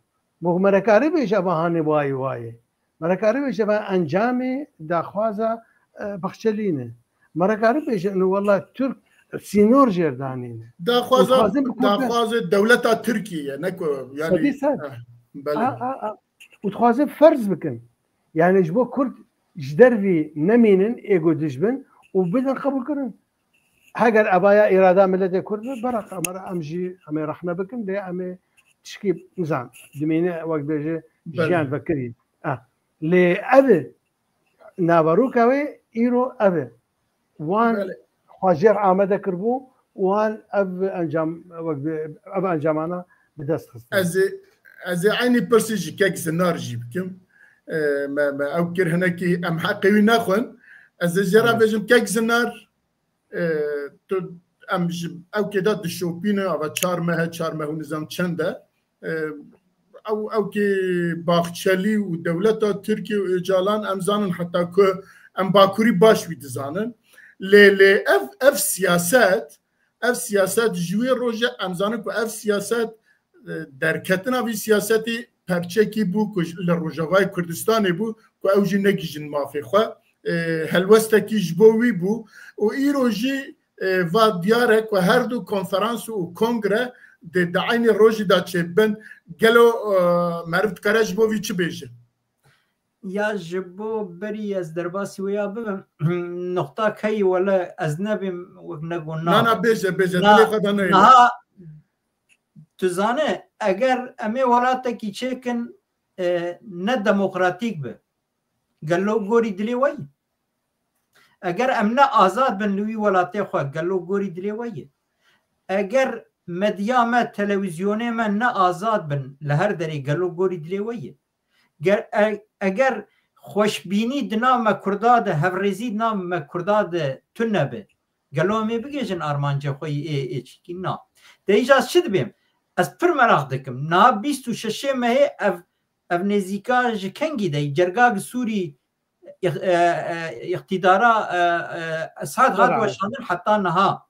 Bo me re karî bêje eva hanê wayê wayê. Me re karî bêje eva encamê daxwaza, e, Baxçelî ne. Me re karî bêje ino wela Tirk sînor jêr danîne. Daxwaza, Û dixwazin bi Kurdan daxwazê dewleta Tirkiyê ye, ne ku, yani, Sedî sed. eh, belê. A, a, a. Û dixwazin ferz bikin. Yani ji bo Kurd ji dervî nemînin, êgo dijbin û bidin qebûlkirin. Heger evaya îrada miletê Kurd be, beraq, em re em jî em ê rexne bikin, lê em ê tişkî nizan, dimîne wek bêje Belê. jiyan vekirî. Ah. Lê ev e, naveroka wê îro ev e. Wan Belê. xwe jêr amade kiribû, wan ev encam, wek bê-, ev encamana bi dest xistin. Ez ê, ez ê eynî pirsî ji kek Zinar jî bikim. E, me, me ew kir hinekî em heqê wî nexwin. Ez ê jê re Evet. bêjim kek Zinar, e, tu, em ji ew kê de dişopîne, ava çar meh e, çar meh û nizam çend e. E, ew, ew kê Baxçelî û dewleta Tirkiye û Ocalan em zanin heta ku em Bakurî baş wî dizanin. Lê, lê ev, ev siyaset, ev siyaset ji wê rojê em zanin ku ev siyaset, e, derketina vî siyasetî perçekî bû ku ji, li Rojavayê Kurdistanê bû ku ew jî negihîjin mafê xwe. E, helwestekî ji bo wî bû û îro jî e, va diyar e ku her du konferans û kongre di, di eynî rojî de çêbin. Gelo, e, meriv dikare ji bo vî çi bêje? Ya ji bo berî ez derbasî wê ya bibim, noqta keyî wele ez nebêm wek nego na. Na, na, bêje, bêje, Na, dilê xwe de neyê. Niha tu zane, eger em ê welatekî çêkin, e, ne demokratîk bi, gelo gorî dilê we yî? Eger em ne azad bin li wî welatê xwe, gelo gorî dilê we yî? Eger medya me, televîzyonê me ne azad bin li her derê, gelo gorî dilê we yî? Ger, e-, eger xweşbînî di nav me Kurda de, hevrêzî di nav me Kurda de tune be, gelo em ê bigihîjin armancê xwe yî ê, ê çikî? Na. De îca ez çi dibêm? Ez pir meraq dikim. Niha bîst û şeşê mehê ev, ev nêzîka ji kengî de yî? Cerga gi Sûrî îx-, e, e, îqtîdara, e, e, Esad hat Bera. weşandin heta niha.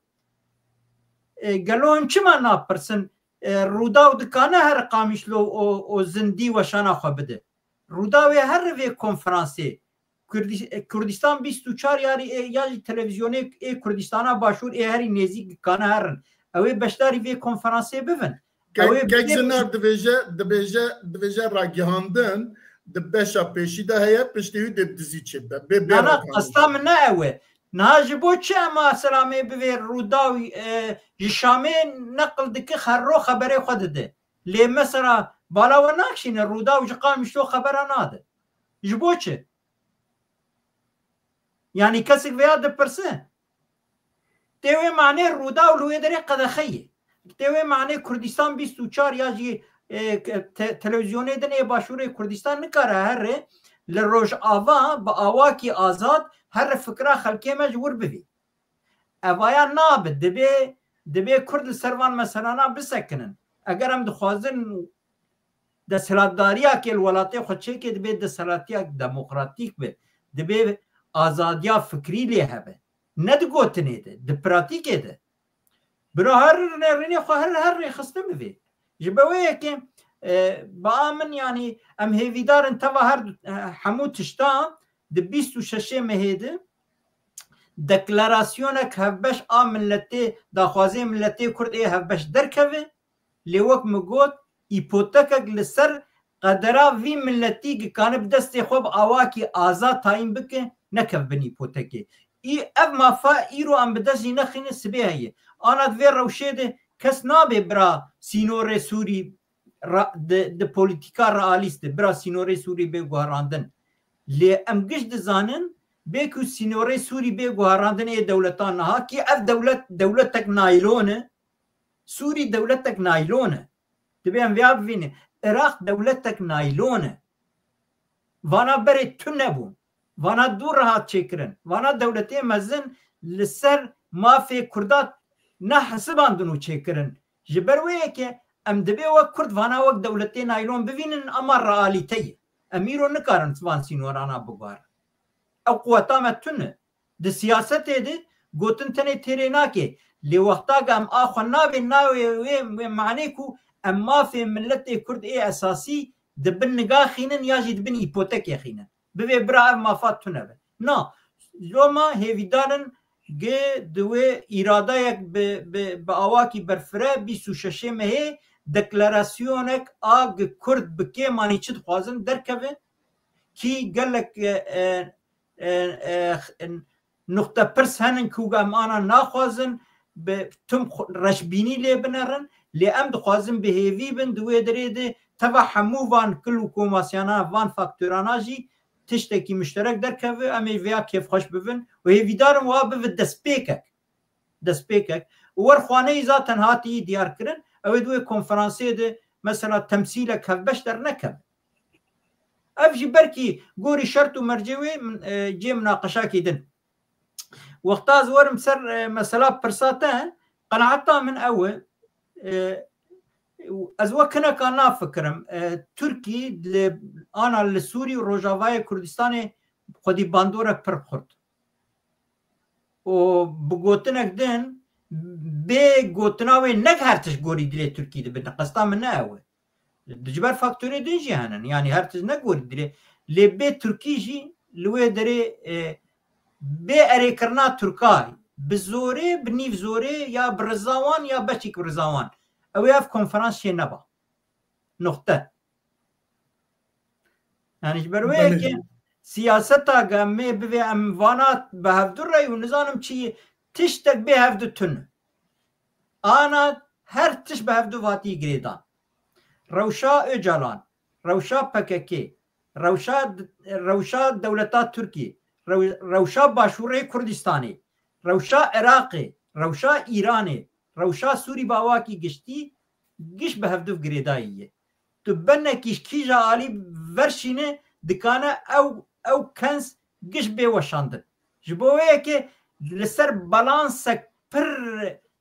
E, gelo hûn çima napirsin? E, Rûdaw dikane her Qamişlo û, û Zindî weşana xwe bide? Rûdawê her vê konferansê Kurdis-, e, Kurdistan bîst û çar yarî ê, ya jî televîzyonê ê Kurdistana Başûr ê herî nêzîk dikane herin. Ew ê beşdarî vê konferansê bibin. Ew ê Kek, Kek bibê Zinar dibêje, dibêje, dibêje ragihandin di beşa pêşî de heye, piştî wî dê dizî çêbe. Bê, bê Na, na, ragihandin. qesta min ne ew e. Niha ji bo çi em a selamê bivê Rûdaw, e, ji Şamê neqil dike, her ro xeberê xwe dide. Lê mesela bala we nakişîne, Rûdaw ji Qamişlo xebera nade. Ji bo çi? Yanî kesek vêya dipirse. Tê wê manê Rûdaw li wê derê qedexe ye. Tê wê manê Kurdistan bîst û çar ya jî, e, ke-, te-, televîzyonê din ê Başûrê Kurdistan nikare here li Rojava bi awakî azad here fikra xelkê me ji wir bivî. Evaya nabe, dibê, dibê Kurd li ser van meselana bisekinin. Eger em dixwazin desthilatdariyakê li welatê xwe çêkê, dibê desthilatiyek demokratîk be, dibê azadiya fikrî lê hebe. Ne di gotinê de, di pratîkê de. Bira her nêrînê xwe her, her rêxistin bivê. Ji be wê yekê, e, ba min, yanî em hêvîdar in teva her du, e, hemû tişta di bîst û şeşê mehê de deklarasyonek hevbeş a miletê, daxwazê miletê Kurd ê hevbeş derkeve, lê wek min got, îpotekek li ser qedera vî miletî dikane bi destê xwe bi awakî azad tayîn bike, nekeve bin îpotekê. Î, ev mafa îro em bi dest jî nexînin, sibê heye. Ana di vê rewşê de kes nabe bira sînorê Sûrî ra-, di, di polîtîka realîst de bira sînorê Sûrî bê guherandin. Lê em giş dizanin, bê ku sînorê Sûrî bê guherandin ê dewletan niha kî ev dewlet, dewletek naylon e. Sûrî dewletek naylon e. Dibê em vêya bivînin. Iraq dewletek naylon e. Vana berê tune bûn. Vana dû re hat çêkirin. Vana dewletê mezin li ser mafê Kurda nehesibandin û çêkirin. Ji ber wê yekê em dibê wek Kurd vana wek dewletê naylon bivînin, ama realîte ye. Em îro nikarin van sînorana biguherin. Ew quweta me tune. Di siyasetê de gotin tenê têrê nake. Lê wexta ku em a xwe navê navê wê, wê manê ku em mafê miletê Kurd ê esasî di bin niga xînin ya jî di bin îpotekê xînin. Bivê bira ev mafa tune be. Na, loma hêvîdar in gi di wê îradayek bi, bi, bi awakî berfire bîst û şeşê mehê deklarasyonek a gi Kurd bi kêmanî çi dixwazin derkeve kî gelek, e, e, e, e, nuqte pirs henin ku em ana naxwazin bi tim xu-, reşbînî lê binerin, lê em dixwazin bi hêvî bin di wê derê de teva hemû van kil û komasiyana van faktorana jî tiştekî muşterek derkeve, em ê vêya kêfxweş bibin û hêvîdarim wa bive destpêkek. Destpêkek. Û wer xwaneyî zaten hatî diyar kirin, ew ê di wê konferansê de mesela temsîlek hevbeş dernekeve. Ev jî belkî gorî şert û mercê wê min, e, cê minaqeşakî din. Wexta ez werim ser, e, mesela pirsa te, qenaeta min ew e, e, ez wek hineka nafikirim. E, Tirkî li, ana li Sûrî û Rojavayê Kurdistanê xwedî bandorek pir xurt. Û bi gotinek din, bê gotina wê ne her tişt gorî dilê Tirkî dibin. Qesta min ne ew e. Ji ber faktorê din jî henin. Yanî her tişt ne gorî dilê. Lê bê Tirkî jî li wê derê, e, bê erêkirina Tirka bi zorê, bi nîv zorê ya bi riza wan ya beşîk bi riza wan. Ew ê ev konferans çê neba. Noqte. Yani ji ber wê yekê siyaseta ge em ê bivê em vana bi hevdu rey û nizanim çi tiştek bê hevdu tune. Ana her tişt bi hevdu hatî girêdan. Rewşa Ocalan, rewşa P K K, rewşa, rewşa dewleta Tirkiyê, rew-, rewşa Başûrê Kurdistanê, rewşa Iraqê, rewşa Îranê, rewşa Sûrî bi awakî giştî, giş bi hevdu girêdayî ye. Tu benekî ji kîja alî verşîne dikane ew, ew kens giş bê weşandin. Ji bo wê yekê li ser balansek pir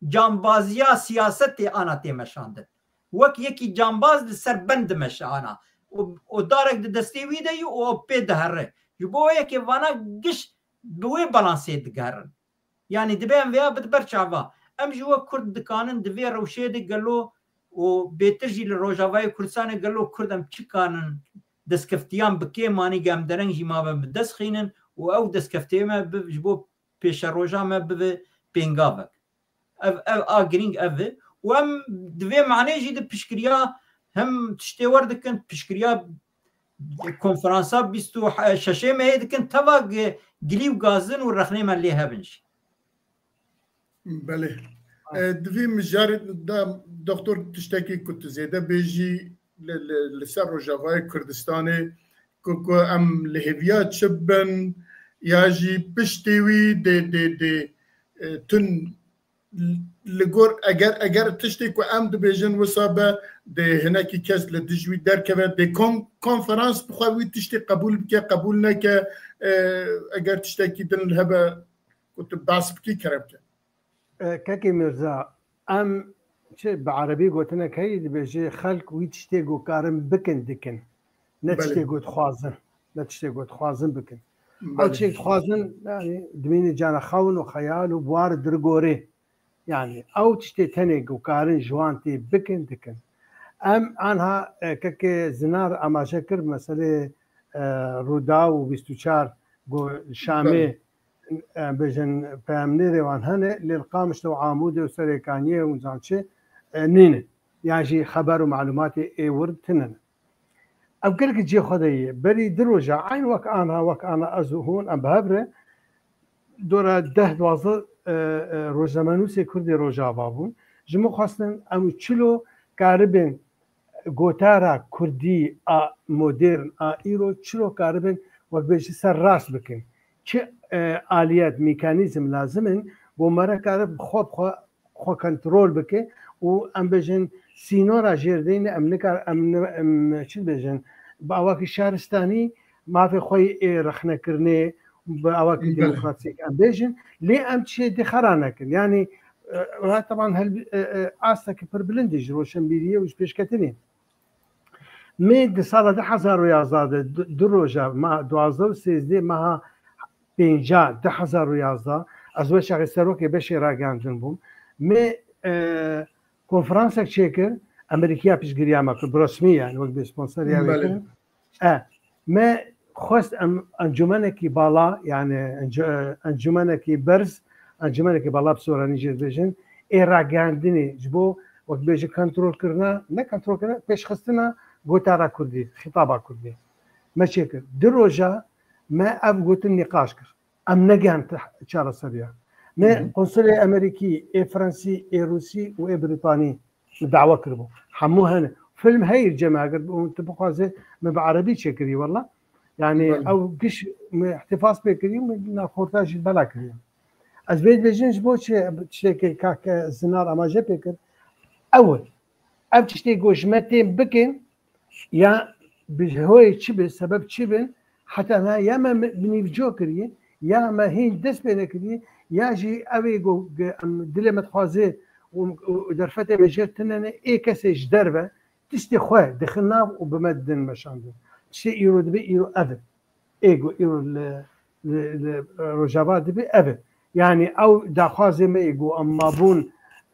cambaziya siyasetê ana tê meşandin. Wek yekî cambaz li ser ben dimeşe ana. Û, û darek di destê wî de yî û pê dihere. Ji bo wê yekê vana giş bi wê balansê digerin. Yanî dibe em vêya bide ber çava. Em ji we Kurd dikanin di vê rewşê de gelo û bêtir jî li Rojavayê Kurdistanê gelo Kurd em çi kanin destkeftiyan bi kêm anî ge em dereng jî ma be bi dest xînin û ew destkeftiyê me bi, ji bo pêşeroja me bibe pêngavek. Ev, ev a girîng ev e. Û em di vê manê jî di piştgiriya hem tiştê wer dikin, piştgiriya konferansa bîst û şeşê me yê dikin, teva gi-, gilî û gazin û rexnê me lê hebin jî. Belê. E, di vî mijarê de doktor tiştekî ku tu zêde bêjî li, li, li ser Rojavayê Kurdistanê ku, ku em li hêviya çi bin ya jî piştî wî dê, dê, dê, e, tun li gor eger, eger tiştê ku em dibêjin wisa be dê hinekî kes li dij wî derkeve, dê kon-, konferans bi xwe wî tiştê qebûl bike, qebûl neke, e, eger tiştekî din hebe ku tu behs bikî kerem ke. E, Kekê Mirza, em çi bi erebî gotinek heye dibêje, xelk wî tiştê ku karin bikin dikin. Ne Belê. tiştê ku dixwazin. Ne tiştê ku dixwazin bikin. Ew Belê. tiştê dixwazin, yani, dimîne cana xewn û xeyal û bi war dirgorê. Yani, ew tiştê tenê ku karin ji wan tê bikin, dikin. Em anha, e, Kekê Zinar amaje kir, meselê, e, Rûdaw û bîst û çar ku Şamê Belê. e, bêjin peyamnêrê wan hene, lê li Qamişlo û Amûdê û Serêkaniyê û nizam çi, e, nîne. Yan jî xeber û malûmatê ê wir tune ne. Ev gelekî cihê xwe de ye. Berî du roja, eyn wek ana, wek ana ez û hûn, em bi hev re dora deh duwazdeh, e, e, rojnamenûsê Kurdê Rojava bûn. Ji min xwestin em çilo karibin gotara kurdî a modern a îro çilo karibin wek bêjî ser rast bikin. Çi, e, aliyet, mekanîzm lazim in, bo mere karib xwe bi xwe, xwe kontrol bike û em bêjin sînora jêr deyne, em nikar, em ni-, em çi dibêjin, bi awakî şaristanî mafê xwe yê rexnekirinê, bi awakî Belê. demokratîk em bêjin, lê em çiyê dî xera nekin. Yanî, e, teban hel-, e, e, astekî pir bilind e ji roşenbîriyê û ji pêşketinê. Me di sala du hezar û yazdeh de, du, du roja, ma duwazdeh û sêzdeh meha pênca du hezar û yazdeh, ez wê çaxê serokê beşê ragihandin bûm. Me, e, konferansek çêkir, Amerîkiya piştgiriya me kir, bi resmî yani, wek bi sponsoriya wê Belê. kirin. E, me xwest em encûmenekî bala, yani encu-, encûmenekî berz, encûmenekî bala bi soranî jê dibêjin, ê ragihandinê ji bo, wek bêje, kontrolkirina, ne kontrolkirina, pêşxistina gotara kurdî, xîtaba kurdî. Me çêkir. Du roja me ev gotin nîqaş kir. Em negihand çareseriya. Me Hı hı. konsulê Amerîkî, ê Fransî, ê Rûsî û ê Brîtanî min dawa kiribû. Hemû hene. Film heyî cem eger tu bixwazê min bi erebî çêkirî wela. Yani Belê. ew giş min îhtîfaz pê kirî, min navxorta jî bela kirî. Ez vê dibêjim ji bo çi tiştekê kake Zinar amaje pê kir. Ew e. Ev tiştê ku ji me tên bikin, ya bi hoyê çi be, sebeb çi bin, heta niha ya me mi-, bi nîvco kiriye, ya me hîn dest pê nekiriye, ya jî ew ê ku ge-, em dilê me dixwaze û, û, û derfetê me jêr tune ne, ê kesê ji derve tiştê xwe dixin nav û bi me didin meşandin. Tiştê îro dibe, îro ev e. Ê ku îro li, li, li Rojava dibe ev e. Yani ew daxwazê me yê ku em mabûn,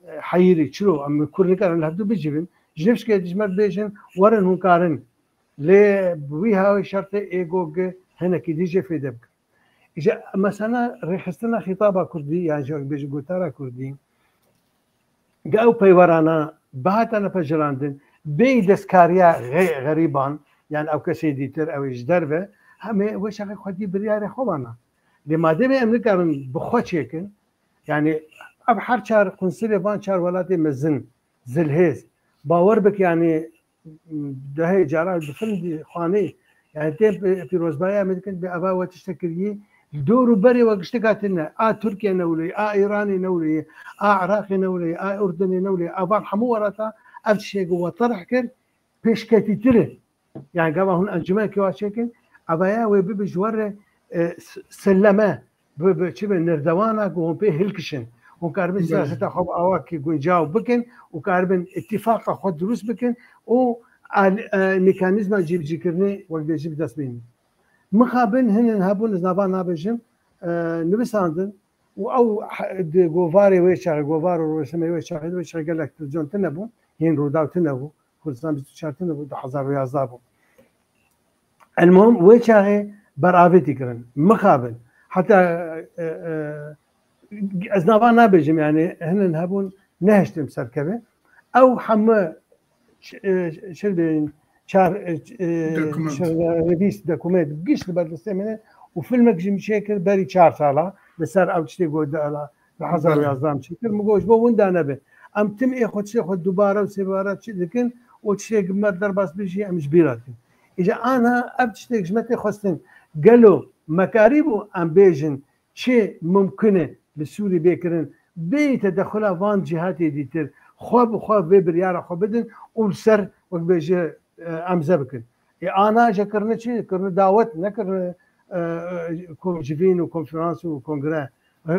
e, heyirî, çilo, em kur nikarin li hevdu bicivin. Ji nifşkê ji me bêjin, werin hûn karin. Lê bi wî hawî şertê ê ku gi hinekî dî jê fêde bikin. Îja mesela rêxistina xîtaba kurdî, yan jî wek bêjin gotara kurdî, ge ew peywerana bihatane pejirandin, bêyî destkariya xê-, xerîban, yan ew kesê dîtir, ew ê ji derve, hemê wê çaxê xwedî biryarê xwe vana. Lê mademê em nikarin bi xwe çêkin, yanî ev her çar qunsilê van çar welatê mezin, zilhêz, bawer bik, yanî dehê cara dixin di xanê, yanî tê pî-, pîrozbahiya me dikin, bê eva we tiştek kirî, li dor û berê we giştek hatine, a Tirkiye newleyî, a Îranê newleyî, a Iraqê newleyî, a Urdunê newleyî, a van hemû werata ev tiştê ku we terh kir, pêşketîtir e. Yani gava hûn encûmenekê wa çêkin, evaya wê bibe ji we re, e, s-, selleme, bi, bi, çi be, nirdewana ku hûn pê hilkişin. Hûn karibin Belê. siyaseta xwe bi awakî guncaw bikin û karibin îtîfaqa xwe dirust bikin û al-, e, mekanîzma cîbicîkirinê wek bêjî bi dest bînin. Mixabin hinin hebûn, ez nava nabêjim, e, nivîsandin û ew he-, di govarê wê çaxê, govar û rûsimê wê çaxê, wê çaxê gelek televîzyon tune bû, hîn Rûdaw tune bû. Kurdistan bîst û çar tune bû, du hezar û yazdeh bû. Elmuhim, wê çaxê beravêtî kirin. Mixabin. Heta, e, e, ez nava nabêjim, yani, hinin hebûn, nehiştin serkeve. Ew hemû ş-, e, şir bêjin, çar, e, e, Dokument. şir, e, revîst, dokument, giş li ber destê min e û filmek jî min çêkir berî çar sala, li ser ew tiştê got de ala, li hezar û yazdeh min çêkir. Min got, ji bo winda nebe. Em tim ê xwe tiştê xwe dubare û sêbare çi dikin û tiştê me derbas bijî em ji bîra dikin. Îca ana ev tiştek ji me tê xwestin. Gelo me karîbû em bêjin, çi mumkin e li Sûrî bê kirin, bê tedexula van cîhatê dîtir, xwe bi xwe vê biryara xwe bidin û li ser, wek bêje, e, emze bikin. Ê ana jî kirine çi? Kirine dawet, nekirine, e, e, ko-, civîn û konferans û kongre. E,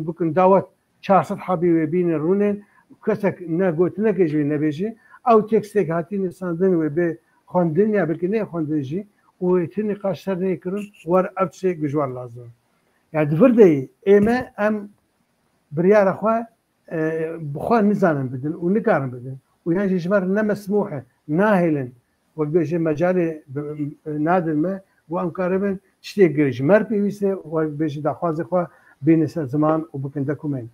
bikin dawet, çar sed hebî wê bînin rûnên, kesek ne gotinekê ji wê nebêjî. Ew tekstêk hatî nivîsandin wê bê xwendin ya belkî neyê xwendin jî û wê tu nîqaş ser neyê kirin, wer ev tiştê ji we re lazim e. Yani di vir de yî, ê me em biryara xwe, e, bi xwe nizanin bidin û nikarin bidin. Û yan jî ji me re ne mesmûh e, nahêlin. Wek bêje mecalê bi-, nadin me, û em karibin tiştê ku ji me re pêwîst e, wek bêje daxwazê xwe bînin ser ziman û bikin dokument.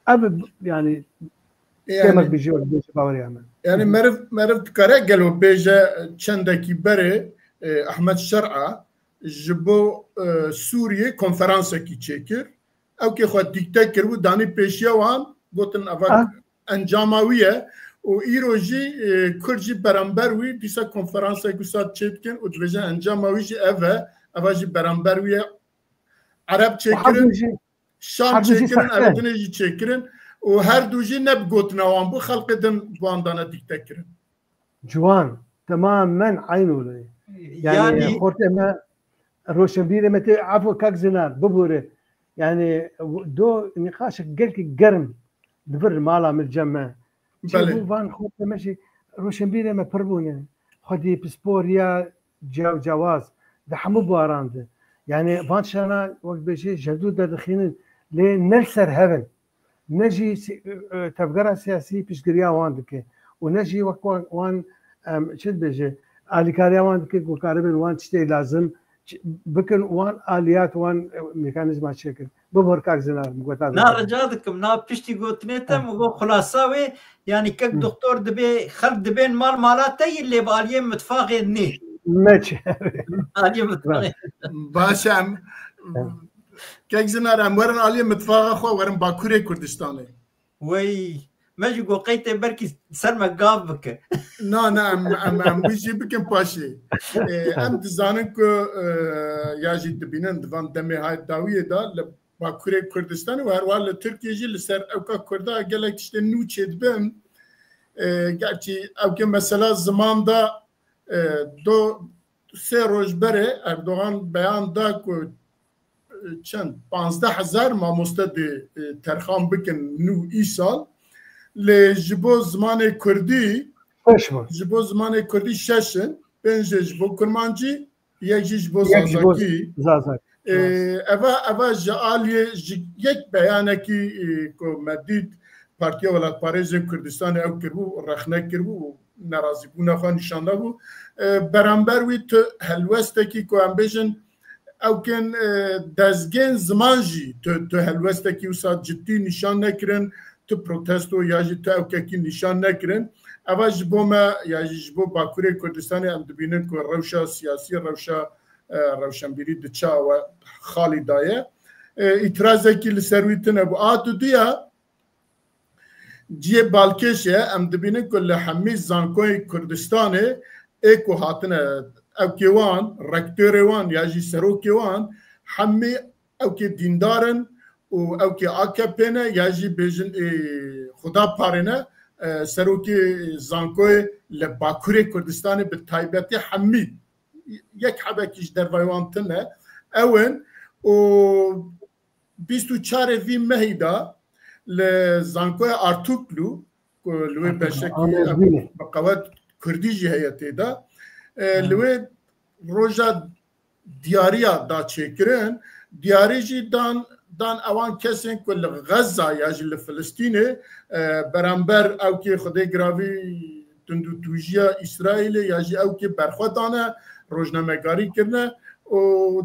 Ev, yani, Yani, kêmek bijî wek bêje baweriya me. Yani meriv, meriv dikare gelo bêje çendekî berê, e, Ahmet Şer'a ji bo, e, Sûriyê konferansekî çêkir. Ew kê xwe dîkte kiribû, danî pêşiya wan, gotin eva Ah. encama wî ye. Û îro jî, e, Kurd jî beramber wî dîsa konferansek wisa çê dikin û dibêjin encama wî jî ev e, eva jî beramber wî ye. Ereb çêkirin, Şam çêkirin, ev dinê jî çêkirin û her du jî ne bi gotina wan bû, xelqê din bi wan dane dîkte kirin. Ciwan, temamen eyn wilo ye. Yani, Yani xortê me, roşenbîrê me tê, efo kak Zinar, bibûre. Yani, do nîqaşek gelkî germ di vir mala min cem me. Belê. Çêbû van xortê me jî roşenbîrê me pir bûne. Xwedî pisporiya cewcewaz di hemû buharan de. Yani van tiştana wek bêjî ji hevdû derdixînin lê ne li ser hev in. Ne jî si-, e, e, tevgera siyasî piştgiriya wan dike û ne jî wek wan, wan, em, çi dibêje, alîkariya wan dike ku karibin wan tiştê lazim ç-, bikin, wan aliyat, wan, e, mekanîzma çêkin. Bibir kak Zinar, min gota Na dike. Rica dikim, na piştî gotinê te Ha. min got xulasa wê, yani kek Hı. doktor dibê, xelk dibên mal mala te yî lê bi aliyê mitfaxê nê. Meç. Aliyê mitfaxê. Baş em, Ha. kek Zinar, em werin aliyê mitfaxa xwe, werin Bakurê Kurdistanê. Wey, me jî got qey tê belkî ser me gav bike. Na, na, em, em, em wî jî bikin paşê. Ê, em dizanin ku, e, ya jî dibînin di van demê hay dawiyê de li Bakurê Kurdistanê û herwiha li Tirkiyê jî li ser ewka Kurda gelek tiştên nû çêdibin. E, gerçî ewkê mesela ziman de, e, do sê roj berê Erdogan beyan da ku, e, çend, panzdeh hezar mamoste dê, e, terxan bikin nû îsal. Lê ji bo zimanê Kurdî, Beş bûn. ji bo zimanê Kurdî şeş in, pênc jê ji bo Kurmancî, yek jî ji bo Yek ji bo Zazakî. Zazakî. Ee, eva, eva ji aliyê, ji yek beyanekî, e, ku me dît, Partiya Welatparêzên Kurdistanê ew kiribû, rexne kiribû û nerazîbûna xwe nîşan dabû. Ee, beramber wî tu helwestekî ku em bêjin, ewkên, e, dezgên ziman jî tu, tu helwestekî wisa cidî nîşan nekirin, tu protesto ya jî tu ewkekî nîşan nekirin. Eva ji bo me ya jî ji bo Bakurê Kurdistanê em dibînin ku rewşa siyasî, rewşa, e, rewşenbîrî di çawa xalî daye. E, îtirazekî li ser wî tune bû. A duduya, cihê balkêş e, em dibînin ku li hemî zankoyên Kurdistanê ê ku hatine, ewkê wan, rektorê wan ya jî serokê wan, hemî ewkê dîndar in û ewkê A K P ne ya jî bêjin ê Xuda parê ne, e, serokê zankoyê li Bakurê Kurdistanê bi taybetî hemî yek hebekî ji dervayê wan tune ew in û bîst û çarê vî mehî de li zankoya Artuklu ku li wê Artuklu, beşekî Amezmînê. Bi qewet kurdî jî heye tê de, e, li wê roja diyariya da çêkirin, diyarî jî dan, dan ewan kesên ku li Xezza ya jî li Filistînê, e, beramber ewkê Xwedê giravî tundûtûjiya Îsraîlê ya jî ewkê berxwe dane, rojnamegarî kirine û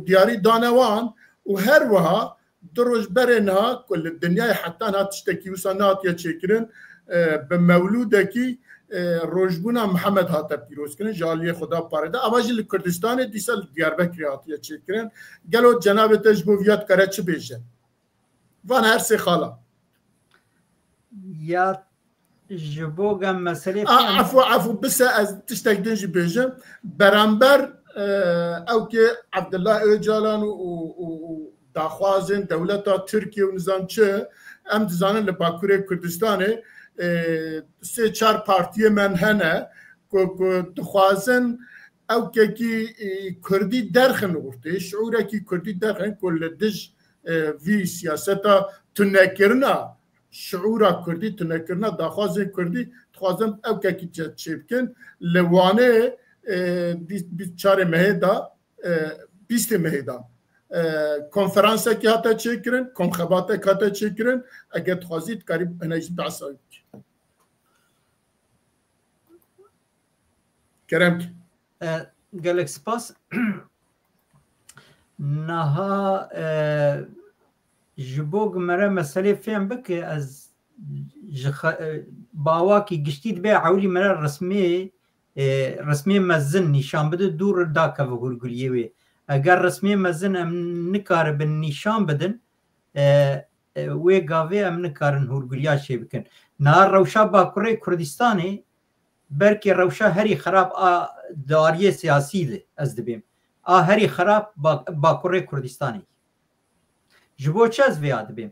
diyarî dane wan û her wiha du roj berê niha ku li dinyayê heta niha tiştekî wisa nehatiye çêkirin, e, bi mewlûdekî, e, rojbûna Mihemed hate pîrozkirin ji aliyê Xuda parê de. Ava jî li Kurdistanê dîsa li Diyarbekirê hatiye çêkirin. Gelo cenabê te ji bo viya dikare çi bêje? Van her sê xala. Ya ji bo gem meselê A, efû, efû bise ez tiştek din jî bêjim. Beramber, e, ewkê Abdullah Öcalan û, û, û, û daxwazên dewleta Tirkiye û nizam çi, em dizanin li Bakurê Kurdistanê, e, sê çar partiyê men hene ku, ku dixwazin ewkekî, e, kurdî derxin ortê, şiûrekî kurdî derxin ku li dij, e, vî siyaseta tunekirina şiûra kurdî, tunekirina daxwazên kurdî, dixwazin ewkekî çê, çêbikin. Li Wanê, e, bîst, bîst çarê mehê de, e, bîstê mehê de, e, konferansekî hate çêkirin, komxebatek hate çêkirin. Eger dixwazî, dikarî hinekî behsa wî bikî. Kerem ki. E, gelek spas. Niha, e, ji bo ku mere meselê fêm bike, ez ji xe-, e, bawakî giştî dibe ewlî mere resmê, e, resmê mezin nîşan bide, dûr dakeve hûrguliyê wê. Eger resmê mezin em nikaribin nîşan bidin, e, e, wê gavê em nikarin hûrguliya çê bikin. Niha rewşa Bakurê Kurdistanê belkî rewşa herî xerab a dariyê siyasî de ez dibêm. A herî xerab Ba-, Bakurê Kurdistanê. Ji bo çi ez vêya dibêm?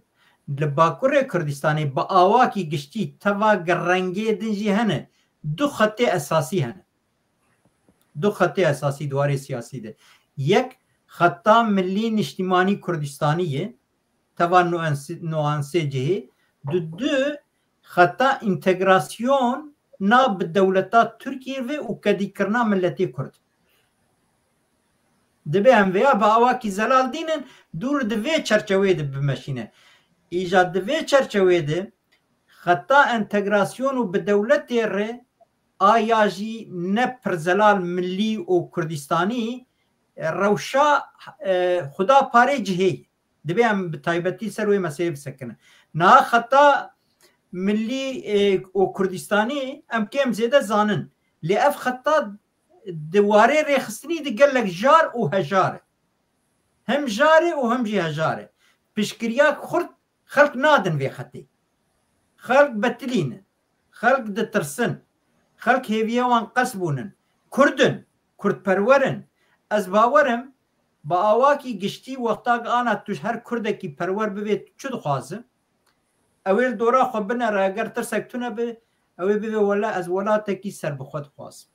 Li Bakurê Kurdistanê bi awakî giştî teva rengê din jî hene. Du xetê esasî hene. Du xetê esasî di warê siyasî de. Yek, xeta milî niştimanî Kurdistanî ye. Teva nuansi-, nuansê cihê. Di du xeta întegrasyon na bi dewleta Tirkiyê ve û kedîkirina miletê Kurd. Dibe em vêya bi awakî zelal dînin, dûr di vê çerçewê de bimeşîne. Îja di vê çerçewê de xeta entegrasyon û bi dewletê re a ya jî ne pir zelal milî û Kurdistanî, e, rewşa, e, xuda parê cihê ye. Dibe em bi taybetî ser wê meselê bisekinin. Niha xeta milî, e, û Kurdistanî em kêm zêde zanin. Lê ev xeta di warê rêxistinî de gelek jar û hejar e. Hem jar e û hem jî hejar e. Piştgiriya xurt xelk nadin vê xetê. Xelk betilî ne. Xelk ditirsin. Xelk hêviya wan qes bûnin. Kurd in. Kurdperwer in. Ez bawer im, bi awakî giştî wextak ana tu ji her Kurdekî perwer bivê tu çi dixwazi? Ew ê li dora xwe binere, eger tirsek tune be, ew ê bivê wele ez welatekî serbixwe dixwazim.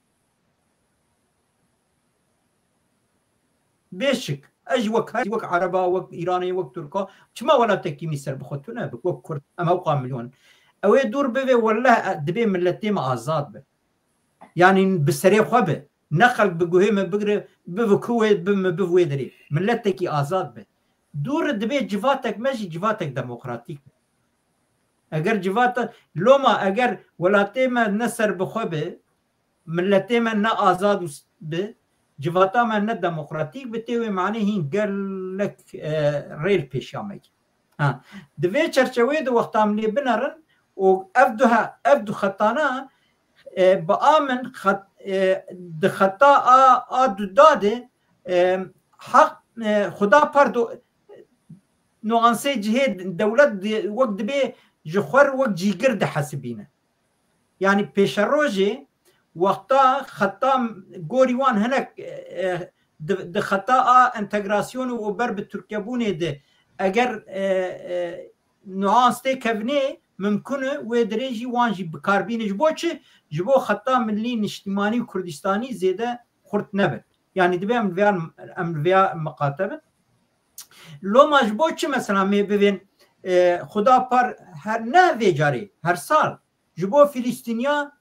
Bêşik, ez jî wek her, wek Ereba, wek Îranê, wek Tirka, çima welatekî min serbixwe tune be, wek Kurd, em ewqa milyon. Ew ê dûr bivê, wele, e, dibê miletê me azad be. Yanî bi serê xwe be. Ne xelk bi guhê me bigire, bive ku wê, bi me, biv wê derê. Miletekî azad be. Dûr dibê civatek me jî civatek demokratîk be. Eger civata, loma eger welatê me ne serbixwe be, miletê me ne azad û s-, bi, civata me ne demokratîk bi tê wê manê hîn gelek, e, rêl pêşiya me kir. Ha, di vê çerçeweyê de wexta em lê binerin û ev du he-, ev du xetana, e, bi a min xet-, e, di xeta a, a du da de, e, heq, e, xuda pardo, nuansê cihê dewlet di-, wek dibê ji xwe re wek cîgir dihesibîne. Yanî pêşerojê wexta xeta gorî wan hinek, e, di, di xeta a entegrasyonê û ber bi Tirkiyebûnê de eger, e, e, nuans tê kevnê mimkun e wê dirê jî wan jî bikarbîne. Ji bo çi? Ji bo xeta milî niştimanî û Kurdistanî zêde xurt nebin. Yanî dibe em vêya, em vêya miqate bin. Loma ji bo çi mesela mê bivên, e, xuda par her ne vê carê, her sal ji bo Filistîniya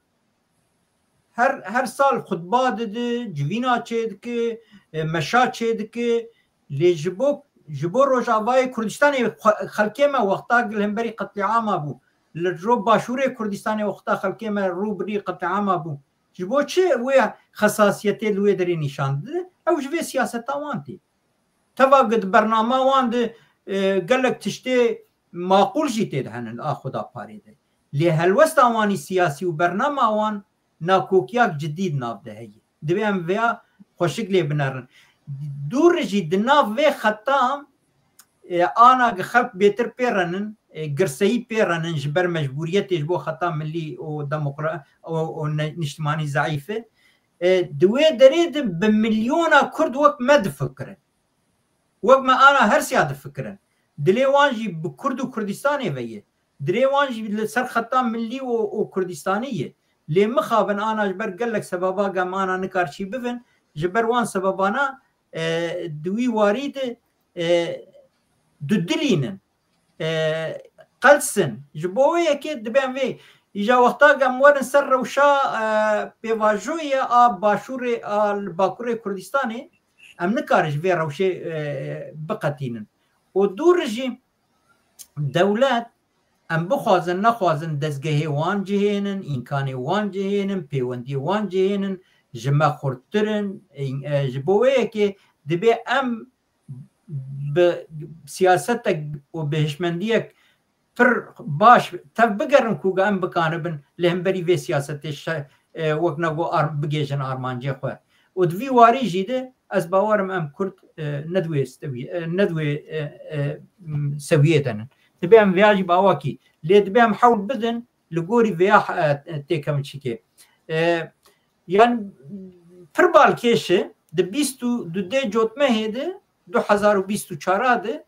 her, her sal xutba didi, civîna çêdiki, e, meşa çêdiki. Lê ji bo, ji bo Rojavayê Kurdistanê xwe-, xelkê me wexta gil hemberî qetlîama bû. Li ro başûrê Kurdistanê wexta xelkê me rû birî qetlîama bû. Ji bo çi wê xesasiyetê li wê derê nîşan dide? Ew ji vê siyaseta wan tê. Teva di bernama wan de, e, gelek tiştê maqûl jî tê de henin a xuda parê de. Lê helwesta wanî siyasî û bernama wan nakokiyak cidî di nav de heye. Divê em vêya xweşik lê binerin. Dûr jî di nav vê xeta, e, ana gi xelk bêtir pê renin, e, girseyî pê renin ji ber mecbûriyetê ji bo xeta milî û demokra-, û, û ne-, niştimanî zeîf e. E, di wê derê de bi milyona Kurd wek me difikirin. Wek me ana hersiya difikirin. Dilê wan jî bi Kurd û Kurdistanê ve ye. Dilê wan jî li ser xeta milî û, û Kurdistanî ye. Lê mixabin ana ji ber gelek sebaba gem ana nikar çî bibin, ji ber wan sebabana, e, di wî warî de, e, dudilînin. E, qelsin. Ji bo wê yekê dibe em vê, îja wexta gem werin ser rewşa, e, pêvajoyê a başûrê, a li bakurê Kurdistanê, em nikarin ji vê rewşê, e, biqetînin. Û dûr jî dewlet, em bixwazin, nexwazin, dezgehê wan cihênin, îmkanê wan cihênin, pêwendiyê wan cihênin, ji me xurttir in, e, ji bo wê yekê dibê em bi siyasetek û bi hişmendiyek pir baş tev bigerin ku em bikanibin li hemberî vê siyasetê şe-, e, wek ne got ar-, bigêjin armancê xwe. Û di vî warî jî de ez bawerim em Kurd, e, ne di wê stewî-, e, ne di wê, e, e, m, sewiyê de nin. Dibe em vêya jî bi awakî. Lê dibe em hewl bidin li gorî vêya, e, têkevin çîkê. E, yani pir balkêş e, di bîst û du dê cotmehê de du hezar û bîst û çar de,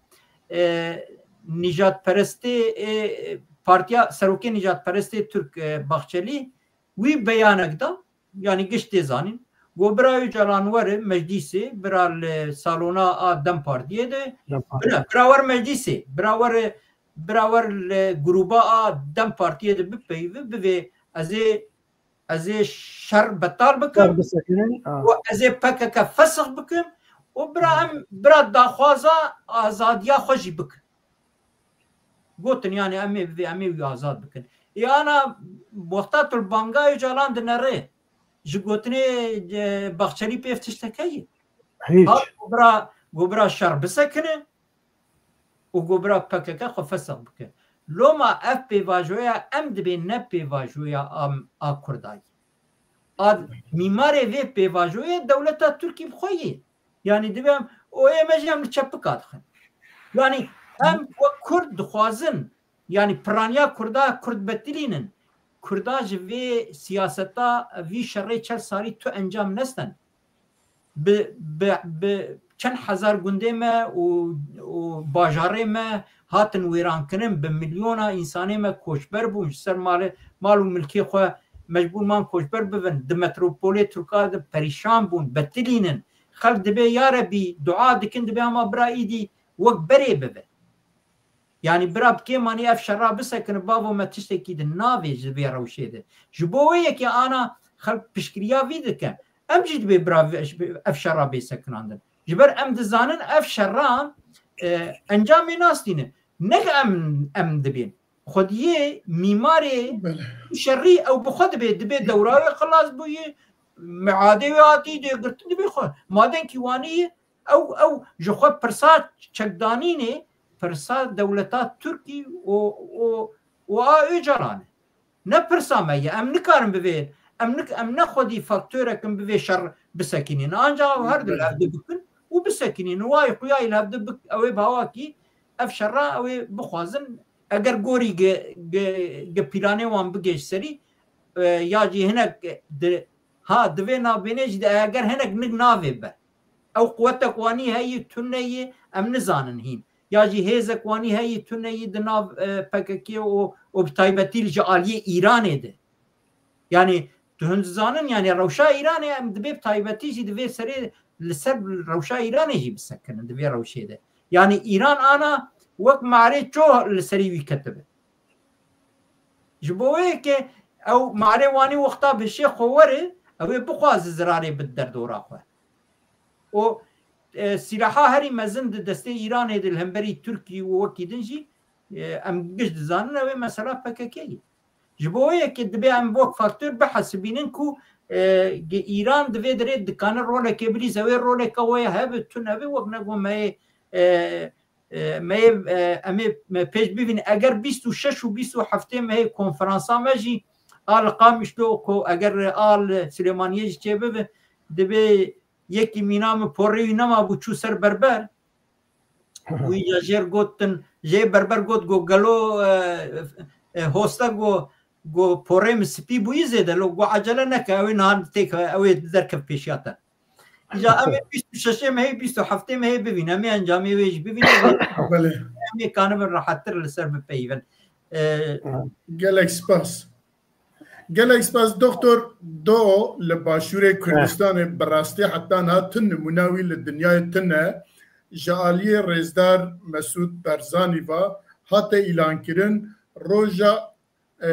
e, nîjadperestê, e, partiya serokê nîjadperestê Türk, e, Bahçeli wî beyanek da, yani giş tê zanîn. Got bira Öcalan were meclîsê, bira li salona a DEM Partiyê de, DEM Partiyê. Bira, bira wer meclîsê, bira wer, bira wer li gruba a DEM Partiyê de bipeyive, bivê ez ê, ez ê şer betal bikim. Şer bisekinin, ha. Û ez ê P K K fesix bikim û bira em, bira daxwaza azadiya xwe jî bikin. Gotin, yani em ê, em ê wî azad bikin. Ê ana wexta tu li banga Öcalan dinere, ji gotinê, e, Bahçeli pê ev tişt heye? Hiç. Hat, got bira, got bira şer bisekine û got bira P K K xwe fesix bike. Loma ev pêvajoya em dibê ne pêvajoya a, a Kurda ye. A mîmarê vê pêvajoyê dewleta Tirkî bi xwe ye. Yani dibe em, û ê me jî em li çepika dixin. Yani em wek Kurd dixwazin, yani piraniya Kurda, Kurd betilînin. Kurda ji vê siyaseta, vî şerê çel sarî tu encam nesten. Bi, bi, bi çend hezar gundê me û, û bajarê me hatin wêrankirin, bi milyona însanê me koçber bûn, ji ser malê, mal û milkê xwe mecbûr man koçber bibin, di metropolê Tirka de perîşan bûn, betilînin. Xelk dibê ya Rebî dua dikin, dibê ama bira îdî wek berê bibe. Yani bira bi kêmanî ev şerra bisekine, bavo me tiştekî di navê ji vê rewşê de. Ji bo wê yekê ana xelk piştgiriya vî dike. Em jî dibê bira ev şerra bê sekinandin. Ji ber em dizanin ev şerra, e, encamê nastîne. Ne em, em dibên. Xwediyê mîmarê Belê. Şerî ew bi xwe dibê, dibê dewra wê xilas bûyî, miadê wê hatî dê girtin dibê xwe. Madenkî wanî ye, ew, ew ji xwe pirsa çekdanînê, pirsa dewleta Tirkî û, û, û a Ocalan e. Ne pirsa me ye. Em nikarin bivê, em nik-, em ne xwedî faktorek in bivê şer bisekînîn. Anca ew her du li hev de bikin û bisekînîn. Wayê xuyayî li hev de bik-, ew ê bi hawakî ev şerra ew ê bixwazin. Eger gorî gi, gi, gi pîlanê wan bigêj serî, e, ya jî hinek di, ha, di vê navbênê jî de eger hinek nik navê be. Ew quwetek wanî heyî, tune yî, em nizanin hîn. Ya jî hêzek wanî heyî, tune yî di nav, e, P K K û, û bi taybetî ji aliyê Îranê de. Yanî tu hin dizanin, yanî rewşa Îranê em dibê bi taybetî jî di vê serê li ser rewşa Îranê jî bisekinin di vê rewşê de. Yanî Îran ana wek marê ço li serî wî ketibe. Ji bo wê yekê ew marê wanî wexta bişê xwe were, ew ê bixwaze zirarê bide derdora xwe. Û, e, sîlaha herî mezin di destê Îranê de li hemberî Tirkî û wekî din jî, e, em giş dizanin ew ê mesela P K K ye. Ji bo wê yekê dibê em wek faktor bihesibînin ku, e, gi Îran di vê derê dikane rolekê bilîze, wê roleke wê hebe, tune be, wek ne ku me yê, e, e, me yê, e, em ê, me pêş bivînin. Eger bîst û şeş û bîst û heftê me hê konferansa me jî a li Qamişlo ku eger a li Silêmaniyê jî çêbibe, dibê yekî mîna min porê wî nema bû çû ser berber. Wî ya jêr gotin, jê berber got, got, gelo, e, e, hosta, got, got, porê min spî bûyî zêde, lo, got, acele neke, ew ê niha têk, ew ê derkev pêşiya te. Îja em ê bîst û şeşê mehê, bîst û heftê mehê bivîn, em ê encamê wê jî bivînin. Belê. Em ê kanibin rehettir li ser bipeyivin. E, Gelek spas. Gelek spas, Doktor Do, li Başûrê Kurdistanê bi rastî heta niha tu nimûna wî li dinyayê tune. Ji aliyê rêzdar Mesûd Barzanî ve hate îlankirin roja, e,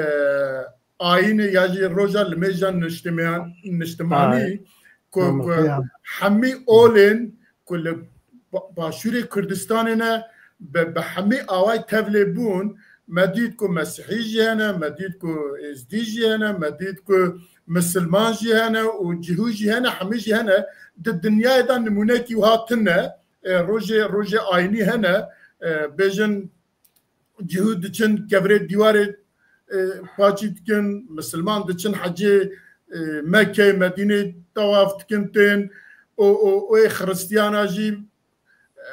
ayînê ya jî roja limêja niştiman-, niştimanî ku, ku hemî olên ku li Ba-, Başûrê Kurdistanê ne bi, bi hemî away tevlê bûn, me dît ku Mesîhî jî hene, me dît ku Êzdî jî hene, me dît ku Misilman jî hene û cihû jî hene, hemî jî hene. Di dinyayê de nimûnekî wiha tune, e, rojê, rojê ayînî hene, e, bêjin cihû diçin kevirê dîwarê, e, paçî dikin, misilman diçin hecê, e, Mekê, Medînê tewaf dikin tên, û, û, û ê xiristiyana jî, e,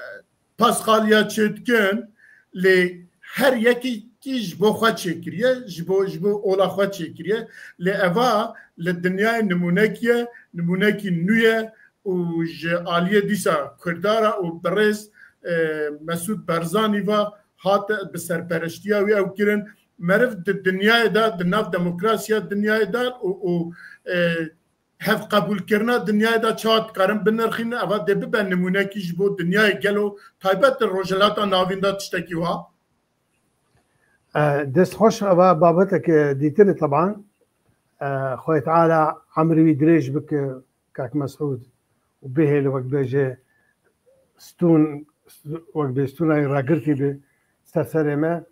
pasqaliya çê dikin, lê her yekî kî ji bo xwe çêkiriye, ji bo, ji bo ola xwe çêkiriye. Lê eva li dinyayê nimûnekî ye, nimûnekî nû ye û ji aliyê dîsa Kurdara û birêz, e, Mesûd Barzanî ve hate bi serpereştiya wî ew kirin. Meriv di dinyayê de, di nav demokrasiya dinyayê de û, û, e, hevqebûlkirina dinyayê de çawa dikarin binirxînin, eva dê bibe nimûnekî ji bo dinyayê gelo taybet di Rojhilata Navîn de tiştekî wiha? E, dest xweş, eva babetek, e, dîtir e teban. E, Xwedê Teala emrê wî dirêj bike, kak Mesûd, û bihêle wek bêje stûn, wek bê stûna wî ragirtî bi ser serê me.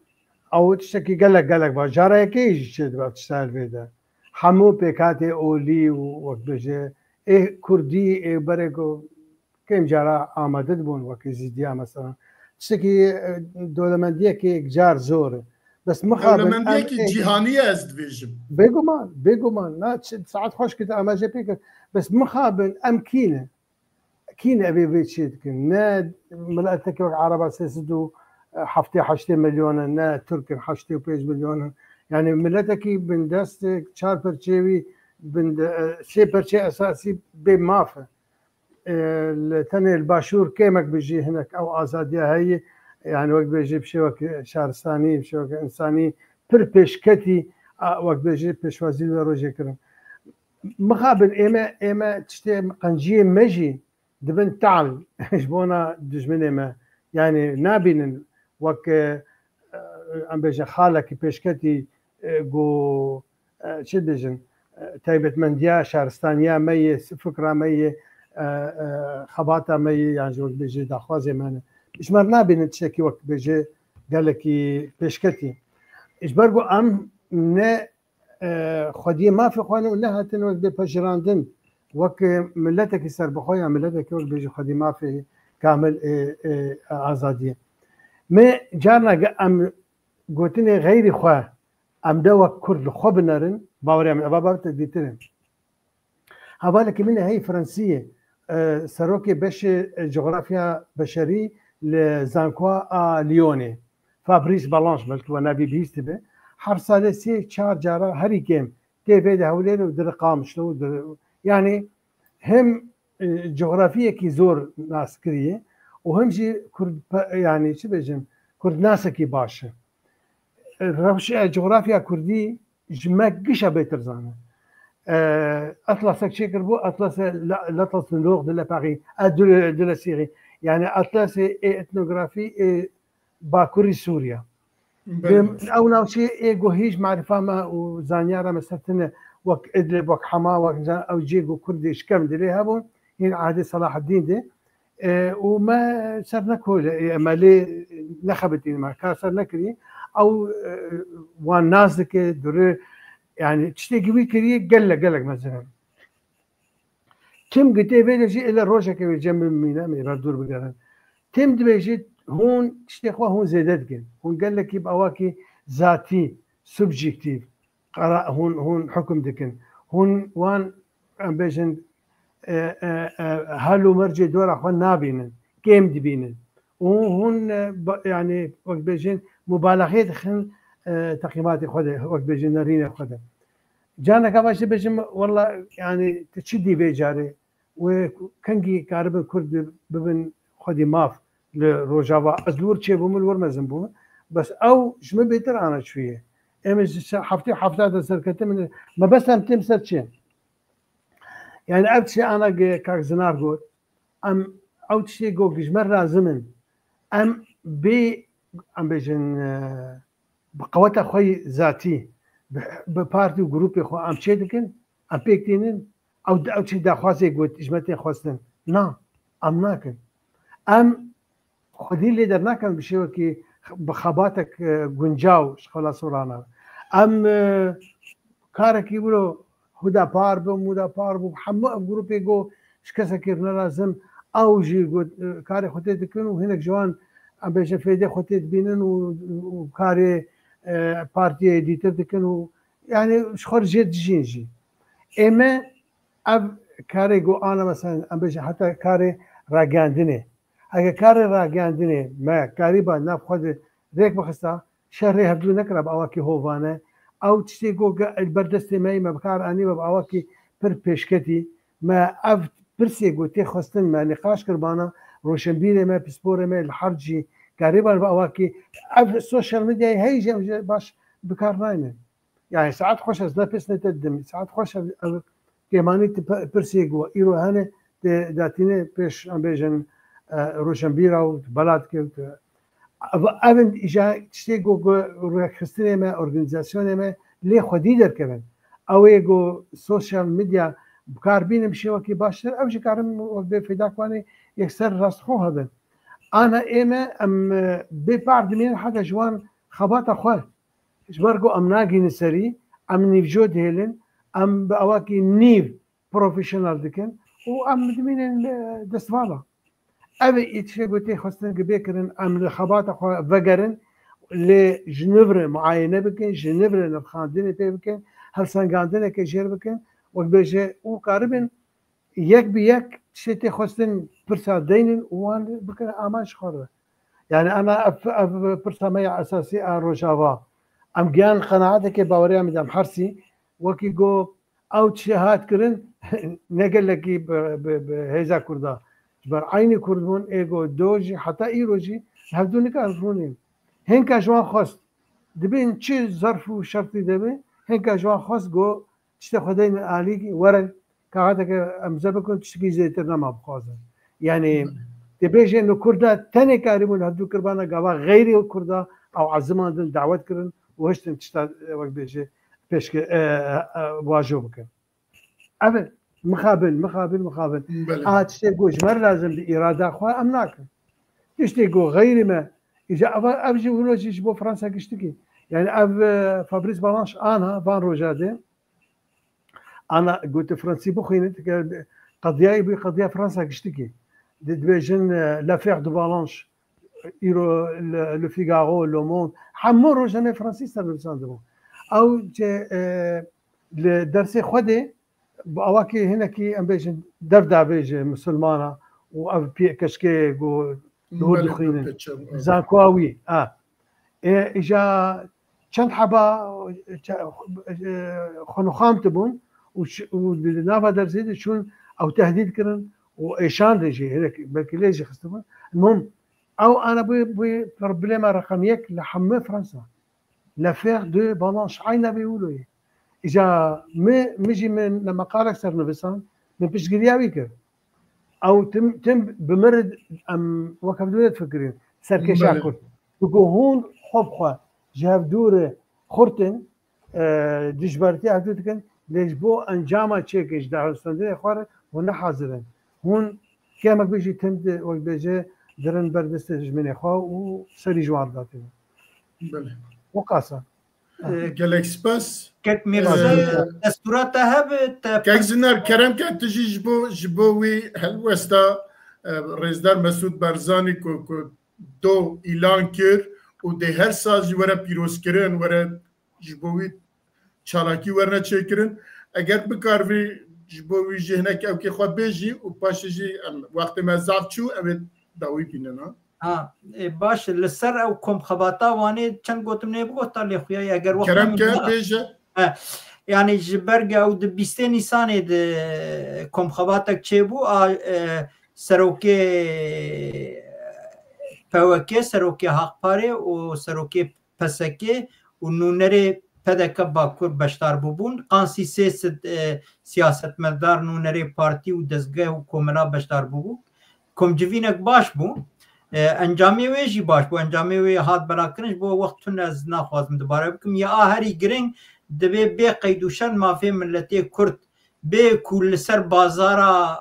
Ew tiştekî gelek, gelek baş. Cara yekê jî çêdibe tişta li vê de. Hemû pêkhatê olî û wek bêje ê kurdî, ê berê ku kêm cara amade dibûn wek Êzîdiya mesela. Tiştekî, e, dewlemendiyekê car zor e. Bes mixabin em Dewlemendiyekî ê cîhanî ye ez dibêjim. Bêguman, bêguman. Na, çi, saet xweş kir, em ê jê pê kir. Bes mixabin em kî ne? Kî ne evê vê çê dikin? Ne miletekî wek Ereba sê sed û heftê heştê milyon e, ne Tirk in heştê û pênc milyon in. Yani miletekî bindest e, çar perçê wî, bin, e, sê perçê esasî bê maf e. E, li tenê li Başûr kêmek bijî hinek ew azadiya heye, yani wek bêjî bi şêwek şaristanî, bi şêwek însanî pir pêşketî, a, wek bêjî pêşwazî li wê rojê kirin. Mixabin ême, ême tiştê qenciyê me jî dibin tal ji bona dijminê me. Yani nabînin wek, e, em bêjin xalekî pêşketî, e, ku, e, çi dibêjin, e, taybetmendiya şaristaniya me yê, fikra me yê, e, e, xebata me yê, yan jî wek bêjî daxwazê me ne. Ji me re nabînin tiştekî wek bêjî gelekî pêşketî. Ji ber ku em ne, e, xwediyê mafê xwe ne û nehatin wek bê pejirandin. wek miletekî serbixwe ya miletekî wek bêjî xwedî mafê kamil ê, ê azadiyê. Me carna ge em gotinê xeyrî xwe, em de wek Kurd li xwe binerin, bawerê em eva babete dîtir in. Hevalekî min e hey Fransiyê, e, serokê beşê, e, Cografya Beşerî li Zankoa a Lyonê. Fabrice Balanche, belkî we navî bihîstibe. Her salê sê çar cara herî kêm tê vê de Hewlêr û diri Qamişlo û diri, yanî hem, e, cografiyekî zor nas kiriye û hem jî Kurd pe-, yanî çi bêjin, Kurdnasekî baş e. E, rewş, e, cografya Kurdî ji me gişa bêtir zane. E, atlasek çêkiribû, Atlasê La-, L'Atlas du Nord de la Paris, e, du, du la Syrie. Yani Atlasê ê etnografî ê Bakurî Sûriya. Belê. Ew navçeyê ê ku hîç marifa me û zanyara me ser tine wek Idlib, wek Hama, wek zan-, ew cihê ku Kurdê şkem dilê hebûn, hîn ehdê Selahaddîn de. E, û me ser nekole, e, me lê nexebitîne, me kar ser nekirî. Ew, e, wan nas dike, duri, yani tiştekî wî kiriye gelek, gelek mezin e. Tim gitê vê de jî ele rojeke wê cem bimîne, em ê ber dûr bigerin. Tim dibêjî hûn tiştê xwe hûn zêde dikin. Hûn gelekî bi awakî zatî, subjektîf, qera-, hûn, hûn hukm dikin. Hûn wan, em bêjin, e, e, e, hal û mercê dora xwe nabînin, kêm dibînin. Û hûn, e, ba-, yani, wek bêjin, mubalexê dixin, e, teqîmatê xwe de, wek bêjin, nerînê xwe de. Carneka baş dibêjim, wela, yani, tu çi dî vê carê? Wê kengî karibin Kurd bibin xwedî maf li Rojava? Ez li wir çêbûm, li wir mezin bûm. Bes ew ji min bêtir ana çûye. Em ji se-, heftê hefta de serketî min, mebest em têm ser çi? Yani ev tiştê ana ge-, kak Zinar got, em ew tiştê got, ji me lazim in. Em bê, em bêjin, e, bi qeweta xwe yî zatî, bi, bi partî û grûpê xwe em çê dikin, em pêk tînin, ew, ew çi daxwazê got, ji me tê xwestin. Na, em nakin. Em xwedî lê dernakin bi şêwekî bi xebatek, e, guncaw ji xelas û rana. Em, e, karekî wilo Huda Par bû, Muda Par bû, hemû ev grûpê got, ji kesekî re ne lazim, ew jî got, e, karê xwe tê dikin û hinek ji wan, em bêjin, fêdê xwe tê dibînin û, û karê, e, partiyê dîtir dikin û, yani, ji xwe re jê dijîn jî. Ê me ev karê got ana, mesela, em bêjin, heta karê ragihandinê. Eger karê ragihandinê me karîba nav xwe de rêk bixista, şerê hevdû nekira bi awakî hovane. Ew tiştê ku ge-, li ber destê me yî, me bi kar anî, me bi awakî pir pêşketî. Me ev pirsê ku tê xwestin me nîqaş kiribana, roşenbîrê me, pisporê me li her cî karîban bi awakî ev sosyal medyayê heyî jî em jî baş bi kar naynin. Yani saet xweş ez ne pês ne te didim. Saet xweş ev, ev kêmanî tu pe-, pirsê ku îro hene tê datîne pêş, em bêjin, e, roşenbîra û belat kevt. Ev, ev in îja tiştê ku, ku rêkxistinê me, organîzasyonê me lê xwedî derkevin. Ew ê ku sosyal medya bi kar bînin bi şêwekî baştir, ew jî karin wek bê fêdak wanê yekser rastxo hebin. Ana ê me em, e, bê par dimînin heta ji wan xebata xwe. Ji ber ku em nagihînin serî, em nîvco dihêlin, em bi awakî nîv profesyonel dikin û em dimînin, e, destvala. Ev ê tiştê ku tê xwestin ki bê kirin, em li xebata xwe vegerin, lê ji nû re muayene bikin, ji nû re nirxandinê pê bikin, hevsengandineke jêr bikin, wek bêje û karibin yek bi yek tiştê tê xwestin pirsa deynin û wan bikin aman ji xwe re. Yani ana ev, ev pirsa me ya esasî a Rojava. Em giyan qenaeteke bawerê em dam hersî, wekî got, ew çi hat kirin, ne gelekî bi, bi, bi hêza Kurda. Ji ber eynî Kurd bûn, ê got do jî, heta îro jî, hevdû nikar rûnîn. Hinka ji wan xwest, dibên çi zerf û şertî de be, hinka ji wan xwest got, tiştê xwe deynin alî, werin, kaxeteke emze bikin, tiştekî zêtir nema bixwazin. Yani, dibêje, no Kurda tenê karîbûn hevdû kirbana gava xeyrî Kurda, ew ezimandin, dawet kirin û hiştin tişta, e, wek bêje, pêşke, e, e, e, wajo bikin. Ev e, mixabin, mixabin, mixabin. Belê. A tiştê ku ji me re lazim bi îrada xwe em nakin. Tiştê ku xeyrî me, îca ev, ev jî wilo jî ji bo Fransa giştikî. Yani ev, e, Fabrice Balanche ana van roja de, Ana gote Fransî bixwînit, qediyayê bû qediya Fransa giştikî. Di-, dibêjin, e, L'affaire de Balanche, îro Le, Le Figaro, Le Monde, hemû rojnameyê Fransî sernivîsandibû. Ew ce, e, li dersê xwe de, bi awakî hinekî, em bêjin, dev davêje misilmana û ev pê-, keşkê ku li wir Belê, dixwînin. Pêçe, evet. Zankoa wî, ha. Ê, îja çend heba, çe-, e, xwenixwam tibûn û ş-, û di nava dersê de çûn ew tehdîd kirin û êşandin jî, hinek belkî lê jî xistibûn. Mum, ew ana bû, bû problema reqem yek li hemû Fransa. L'affaire de Balanche, eyna vê wilo ye. Îja mi, mi jî min ne meqalek ser nivisan, min piştgiriya wî kir. Ew tim, tim bi mir em wek hev dû difikirîn. Serkêşa Belê. Kurd. Digo hûn xwe bi xwe ji hev dû re xurt in, e, dijbertiya hev dû dikin, lê ji bo encama çêkê ji dahilstandinê xwe re hûn ne hazir in. Hûn kêmek bê jî tim di, wek bêje, dirin ber destê dijminê xwe û serî ji wan re datînin. Belê. Wekasa. Gelek spas. Kek Mîrze, Ee, destûra te hebe, te Kek Zinar, kerem ke tu jî ji bo, ji bo wî helwesta, e, Rêzdar Mesûd Barzanî ku, ku do îlan kir û dê her sal jî were pîrozkirin, were ji bo wî çalakî werne çêkirin. Eger bikarivî ji bo wî jî hinek ewkê xwe bêjî û paşê jî em, wextê me zaf çû, ew ê dawî bînin, ha? Ha, e, baş, li ser ew komxebata Wanê çend gotimnê bigota lê xuya, eger wext Kerem ke bêje. He, yani ji ber ge ew di bîstê Nîsanê de komxebatek çêbû, a, e, serokê P W K, serokê Hakparê û serokê P S K û nûnerê P D K Bakur beşdar bûbûn. Qansî sê sed, e, siyasetmedar, nûnerê partî û dezgeh û komela beşdar bûbû. Komcivînek baş bû. E, encamê wê jî baş bû. Encamê wê hat belakirin, ji bo wext tune ez naxwazim dubare bikim. Ya a herî giring, divê bê qeyd û şert mafê miletê Kurd bê ku li ser bazara,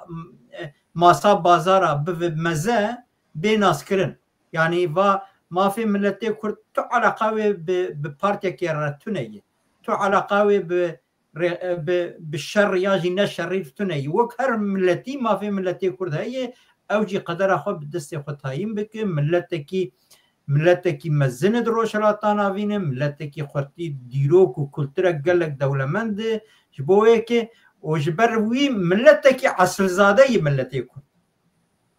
e, masa bazara bibe meze, bê naskirin. Yanî va mafê miletê Kurd tu eleqa wê bi, bi partiyekê re tune ye. Tu eleqa wê bi rê-, bi, bi şer ya jî ne şerî tune ye. Wek her miletî mafê miletê Kurd heye, ew jî qedera xwe bi destê xwe tayîn bike. Miletekî, miletekî mezin e di Rojhilata Navîn e, miletekî xurtî dîrok û kulturek gelek dewlemend e. Ji bo wê yekê û ji ber wî miletekî esilzade ye miletê Kurd.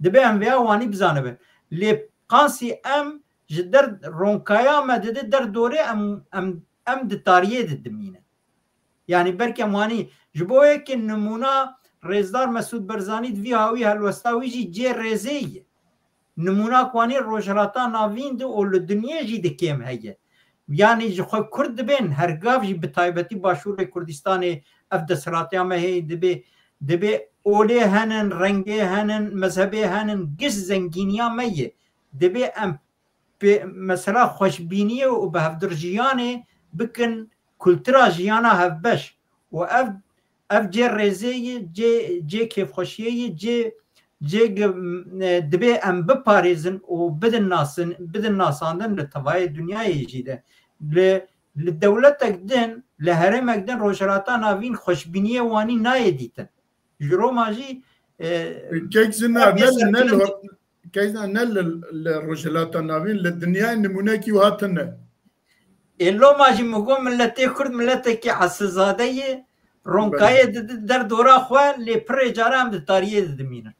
Dibe em vêya wanî bizanibin. Lê qansî em ji der ronkaya me dide der dorê em, em, em di tariyê de dimînin. Yani belkî em wanî ji bo yekê nimûna Rêzdar Mesûd Barzanî di vî hawî helwesta wî jî cê rêzê ye. Nimûna ku wanî Rojhilata Navîn de û li dinyê jî di kêm heye. Yani ji xwe Kurd dibên, her gav jî bi taybetî Başûrê Kurdistanê ev desthilatiya me heye, dibê, dibê olê henin, rengê henin, mezhebê henin, giş zengîniya me ye. Dibê em pê, mesela xweşbîniyê û bi hevdir jiyanê bikin kultura jiyana hevbeş. Û ev, ev cê rêzê ye, cê, cê kêfxweşiyê ye, cê, cê ge-, e, dibê em biparêzin û bidin nasin, bidin nasandin li tevayê dinyayê jî de. Li, li dewletek din, li herêmek din Rojhilata Navîn xweşbîniyê wanî nayê dîtin. Ji Roma jî, e, Kek Zinar, ne, ne li, Kek Zinar, ne li, li Rojhilata Navîn, li dinyayê nimûnekî wiha tune. Ê loma jî min got miletê Kurd miletekî esilzade ye, ronkayê Belê. dide der dora xwe, lê pirê cara em di tariyê de dimînin.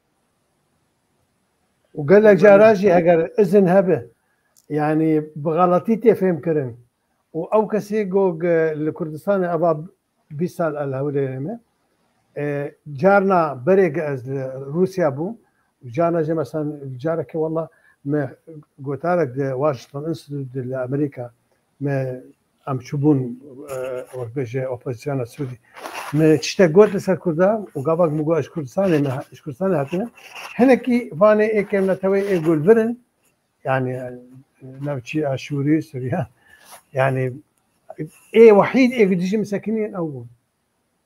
Û gelek Belê. cara jî eger izin hebe, yani bi xeletî tê fêhm kirin. Û ew kesê go ge li Kurdistanê eva bîst sal el hewlêrê me. E, carna berê ge ez li Rûsya bûm. Carna jî mesela carekê wela me gotarek di Washington Institute de li Amerîka me em çûbûn, e, wek bêje opozisyona Sûrî. Me tiştek got li ser Kurda û gavak min got ez ji Kurdistanê me, ji Kurdistanê hatine. Hinekî vanê ê kêm netewê ê gulvir in. Yani, e, navçî Aşûrî, Suryan. Yani, ê wahîd ê dijî min sekinîn ew bûn.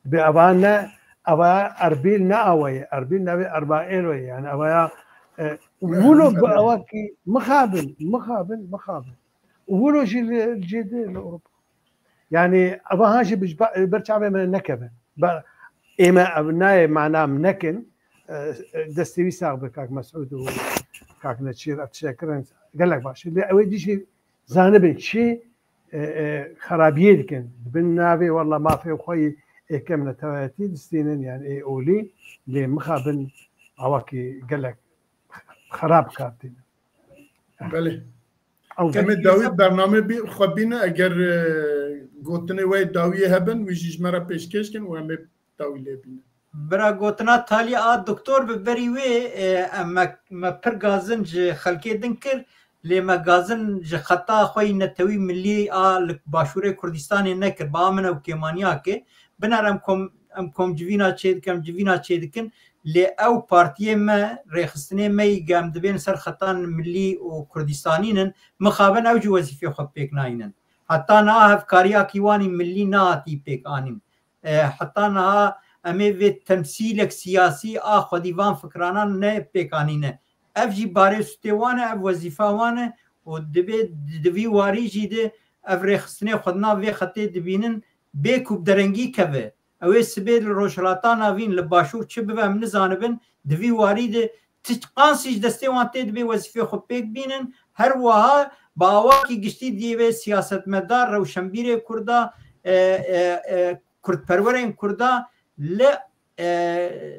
Bi eva ne, eva Erbîl ne awe ye. Erbîl navê Erbaêlo ye. Yani, eva ya, e, wilo bi eva ki mixabin, mixabin, mixabin. Wilo jî li, jî de li Ewropa. Yani, eva ha jî bi, ber çavê me nekeve. Be-, ê me ev nayê mana em nekin. E, e, destê wî sax be kak Mesûd û kak Neçîr, ev tiştek kirin gelek baş e. Lê ew ê dî jî zanibin çi, e, e, xerabiyê dikin. Dibin navê wella mafê xwe yî ê kêm neteweyetî distînin, yani ê olî, lê mixabin awakî gelek xerab kar tînin. Belê. Ew Em ê dawî bername bî xwe bîne, eger, e, gotinê we dawiyê hebin, wî jî ji me re pêşkêş kin û em ê dawî lê bînin. Bira, gotina talî a doktor bi berî wê, e, em me, me pir gazin ji xelkê din kir, lê me gazin ji xeta xwe yî netewî milî a li Başûrê Kurdistanê nekir. Ba min ew kêmaniya ke. Biner em kom, em kom civîna çêdikin, em civîna çêdikin. Lê ew partiyê me, rêxistinê me yî ge em dibên ser xetan milî û Kurdistanî nin, mixabin ew jî wezîfê xwe pêk nayînin. Heta niha hevkariyakî wan î milî nehatî pêk anîn. E, heta niha em ê vê temsîlek siyasî a xwedî van fikranan ne pêk anîne. Ev jî barê sûtê wan e, ev wezîfa wan e û dibê di vî warî jî de ev rêxistinê xwe di nav vê xetê dibînin bê ku bi derengî keve. Ew ê sibê li Rojhilata Navîn, li Başûr çi bibe em nizanibin, di vî warî de ti qansî ji destê wan tê dibê wezîfê xwe pêk bînin. Her wiha bi awakî giştî divê siyasetmedar, rewşenbîrê Kurda, e, e, e, kurdperwerên Kurda li, e,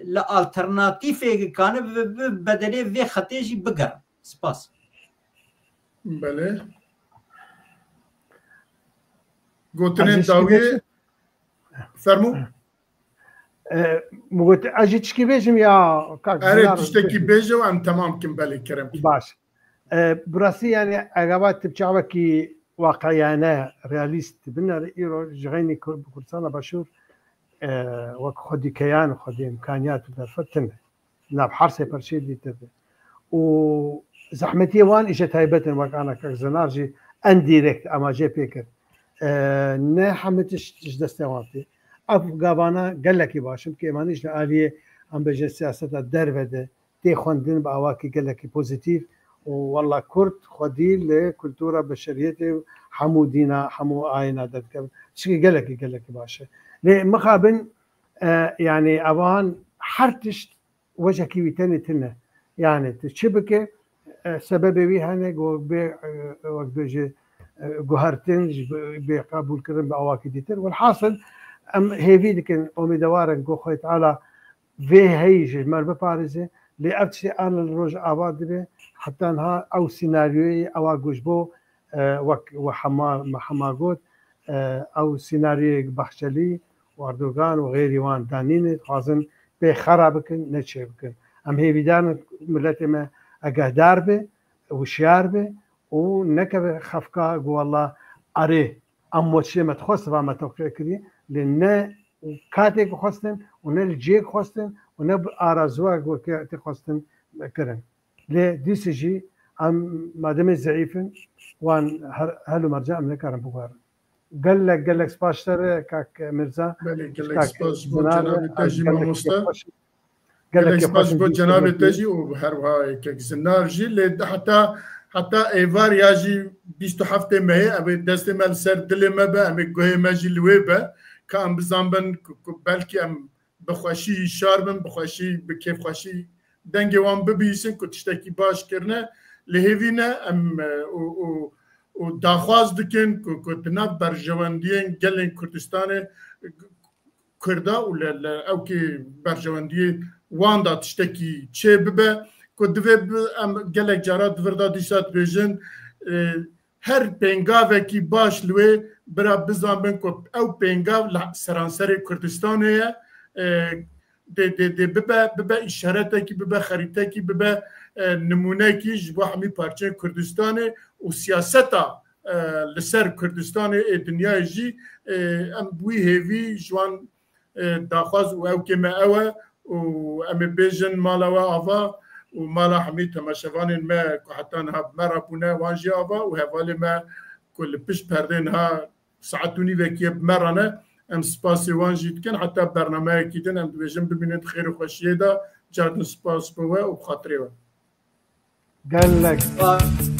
li alternatîfê kane bi, bi bedelê vê xetê jî bigerin. Spas. Belê. Gotinên Aziz dawiyê. Fermû. E, min got, ez jî tişkî bêjim ya, kak Erê, Zinar, tiştekî bêjim. Bêje û em temam kin, belê, kerem kin. Baş. E, bi rastî, yani, egava tu bi çavekî waqiiyane, realîst binere, îro ji xeynî Kur-, bi Kurdistana Başûr, e, wek xwedî keyan, xwedî îmkaniyat û derfet tune. Nav her sê perçeyê dîtir be. Û zehmetiyê wan îşe taybet in, wek ana kak Zinar jî endirekt amacê pê kir. E, ne hemî tişt ji destê wan tê. Ev gavana gelekî baş in, kêmanî ji aliyê, em bêjin, siyaseta derve de tê xwendin bi awakî gelekî pozîtîf û wella Kurd xwedî li kultura beşeriyetê û hemû dîna, hemû ayîna derdikevin. Tiştekî gelekî, gelekî baş e. Lê mixabin, e, yani evan her tişt wecekî wî tenê tune. Yani tu çi bike, e, sebebê wî hene, go bê, e, wek bêje, e, guhertin, ji bê, bê qebûlkirin bi awakî dîtir. Welhasil, em hêvî dikin, omîdewar in ku Xwedê Teala vê heyî ji me biparêze. Lê ev tiştê an li Rojava dibe, heta niha ew sînaryoyê ewa ku ji bo, e, wek we hema, me hema got, e, ew sînaryoyê Bahçelî û Erdogan û xêrî wan danîne, dixwazin pê xera bikin, ne çê bikin. Em hêvîdar in miletê me egehdar be, wişyar be û nekeve xefka ku wella erê, em weçiyê me dixwest va me tewqî kirî, lê ne katê ku xwestin û ne li cihê ku xwestin û ne bi arazuya ku tê xwestin kirin. Lê dîsê jî em mademê zeîf in, wan her, hel û mercan em nikarin biguherin. Gelek, gelek spas ji te re, kak Mirza. Belê, gelek spas ji bo cenabê te jî, mamoste. Gelek spas ji bo cenabê te jî û her wiha kek Zinar jî. Lê heta, heta êvar ya jî bîst û heftê mehê, ev ê destê me li ser dilê me be, em ê guhê me jî li wê be, ka em bizanbin ku, ku belkî em bi xweşî şar bin, bi xweşî, bi kêfxweşî dengê wan bibihîsin ku tiştekî baş kirine, li hêvî ne em, e, û, û, û daxwaz dikin ku, ku di nav berjewendiyên gelên Kurdistanê Kurda û li, li ewkê berjewendiyê wan de tiştekî çê bibe ku divê bi, em gelek cara di vir de dîsa dibêjin, e, her pêngavekî baş li wê bira bizanbin ku ew pêngav li seranserê Kurdistanê ye. E, dê, dê, dê bibe, bibe îşaretekî, bibe xerîtekî, bibe, e, nimûnekî ji bo hemî parçeyên Kurdistanê û siyaseta, e, li ser Kurdistanê ê dinyayê jî, e, em bi wî hêvî ji wan e, daxwaz û ewkê me ew e û em ê bêjin mala we ava û mala hemî temaşevanên me ku heta niha bi me re bûne, wan jî ava û hevalê me ku li pişt perdê niha saet û nîvekî ye bi me re ne. Em spasê wan jî dikin. Heta bernameyekî din em dibêjin bimînin di xêr û xweşiyê de. Cardin spas bo we û bi xatirê we. Gelek spas.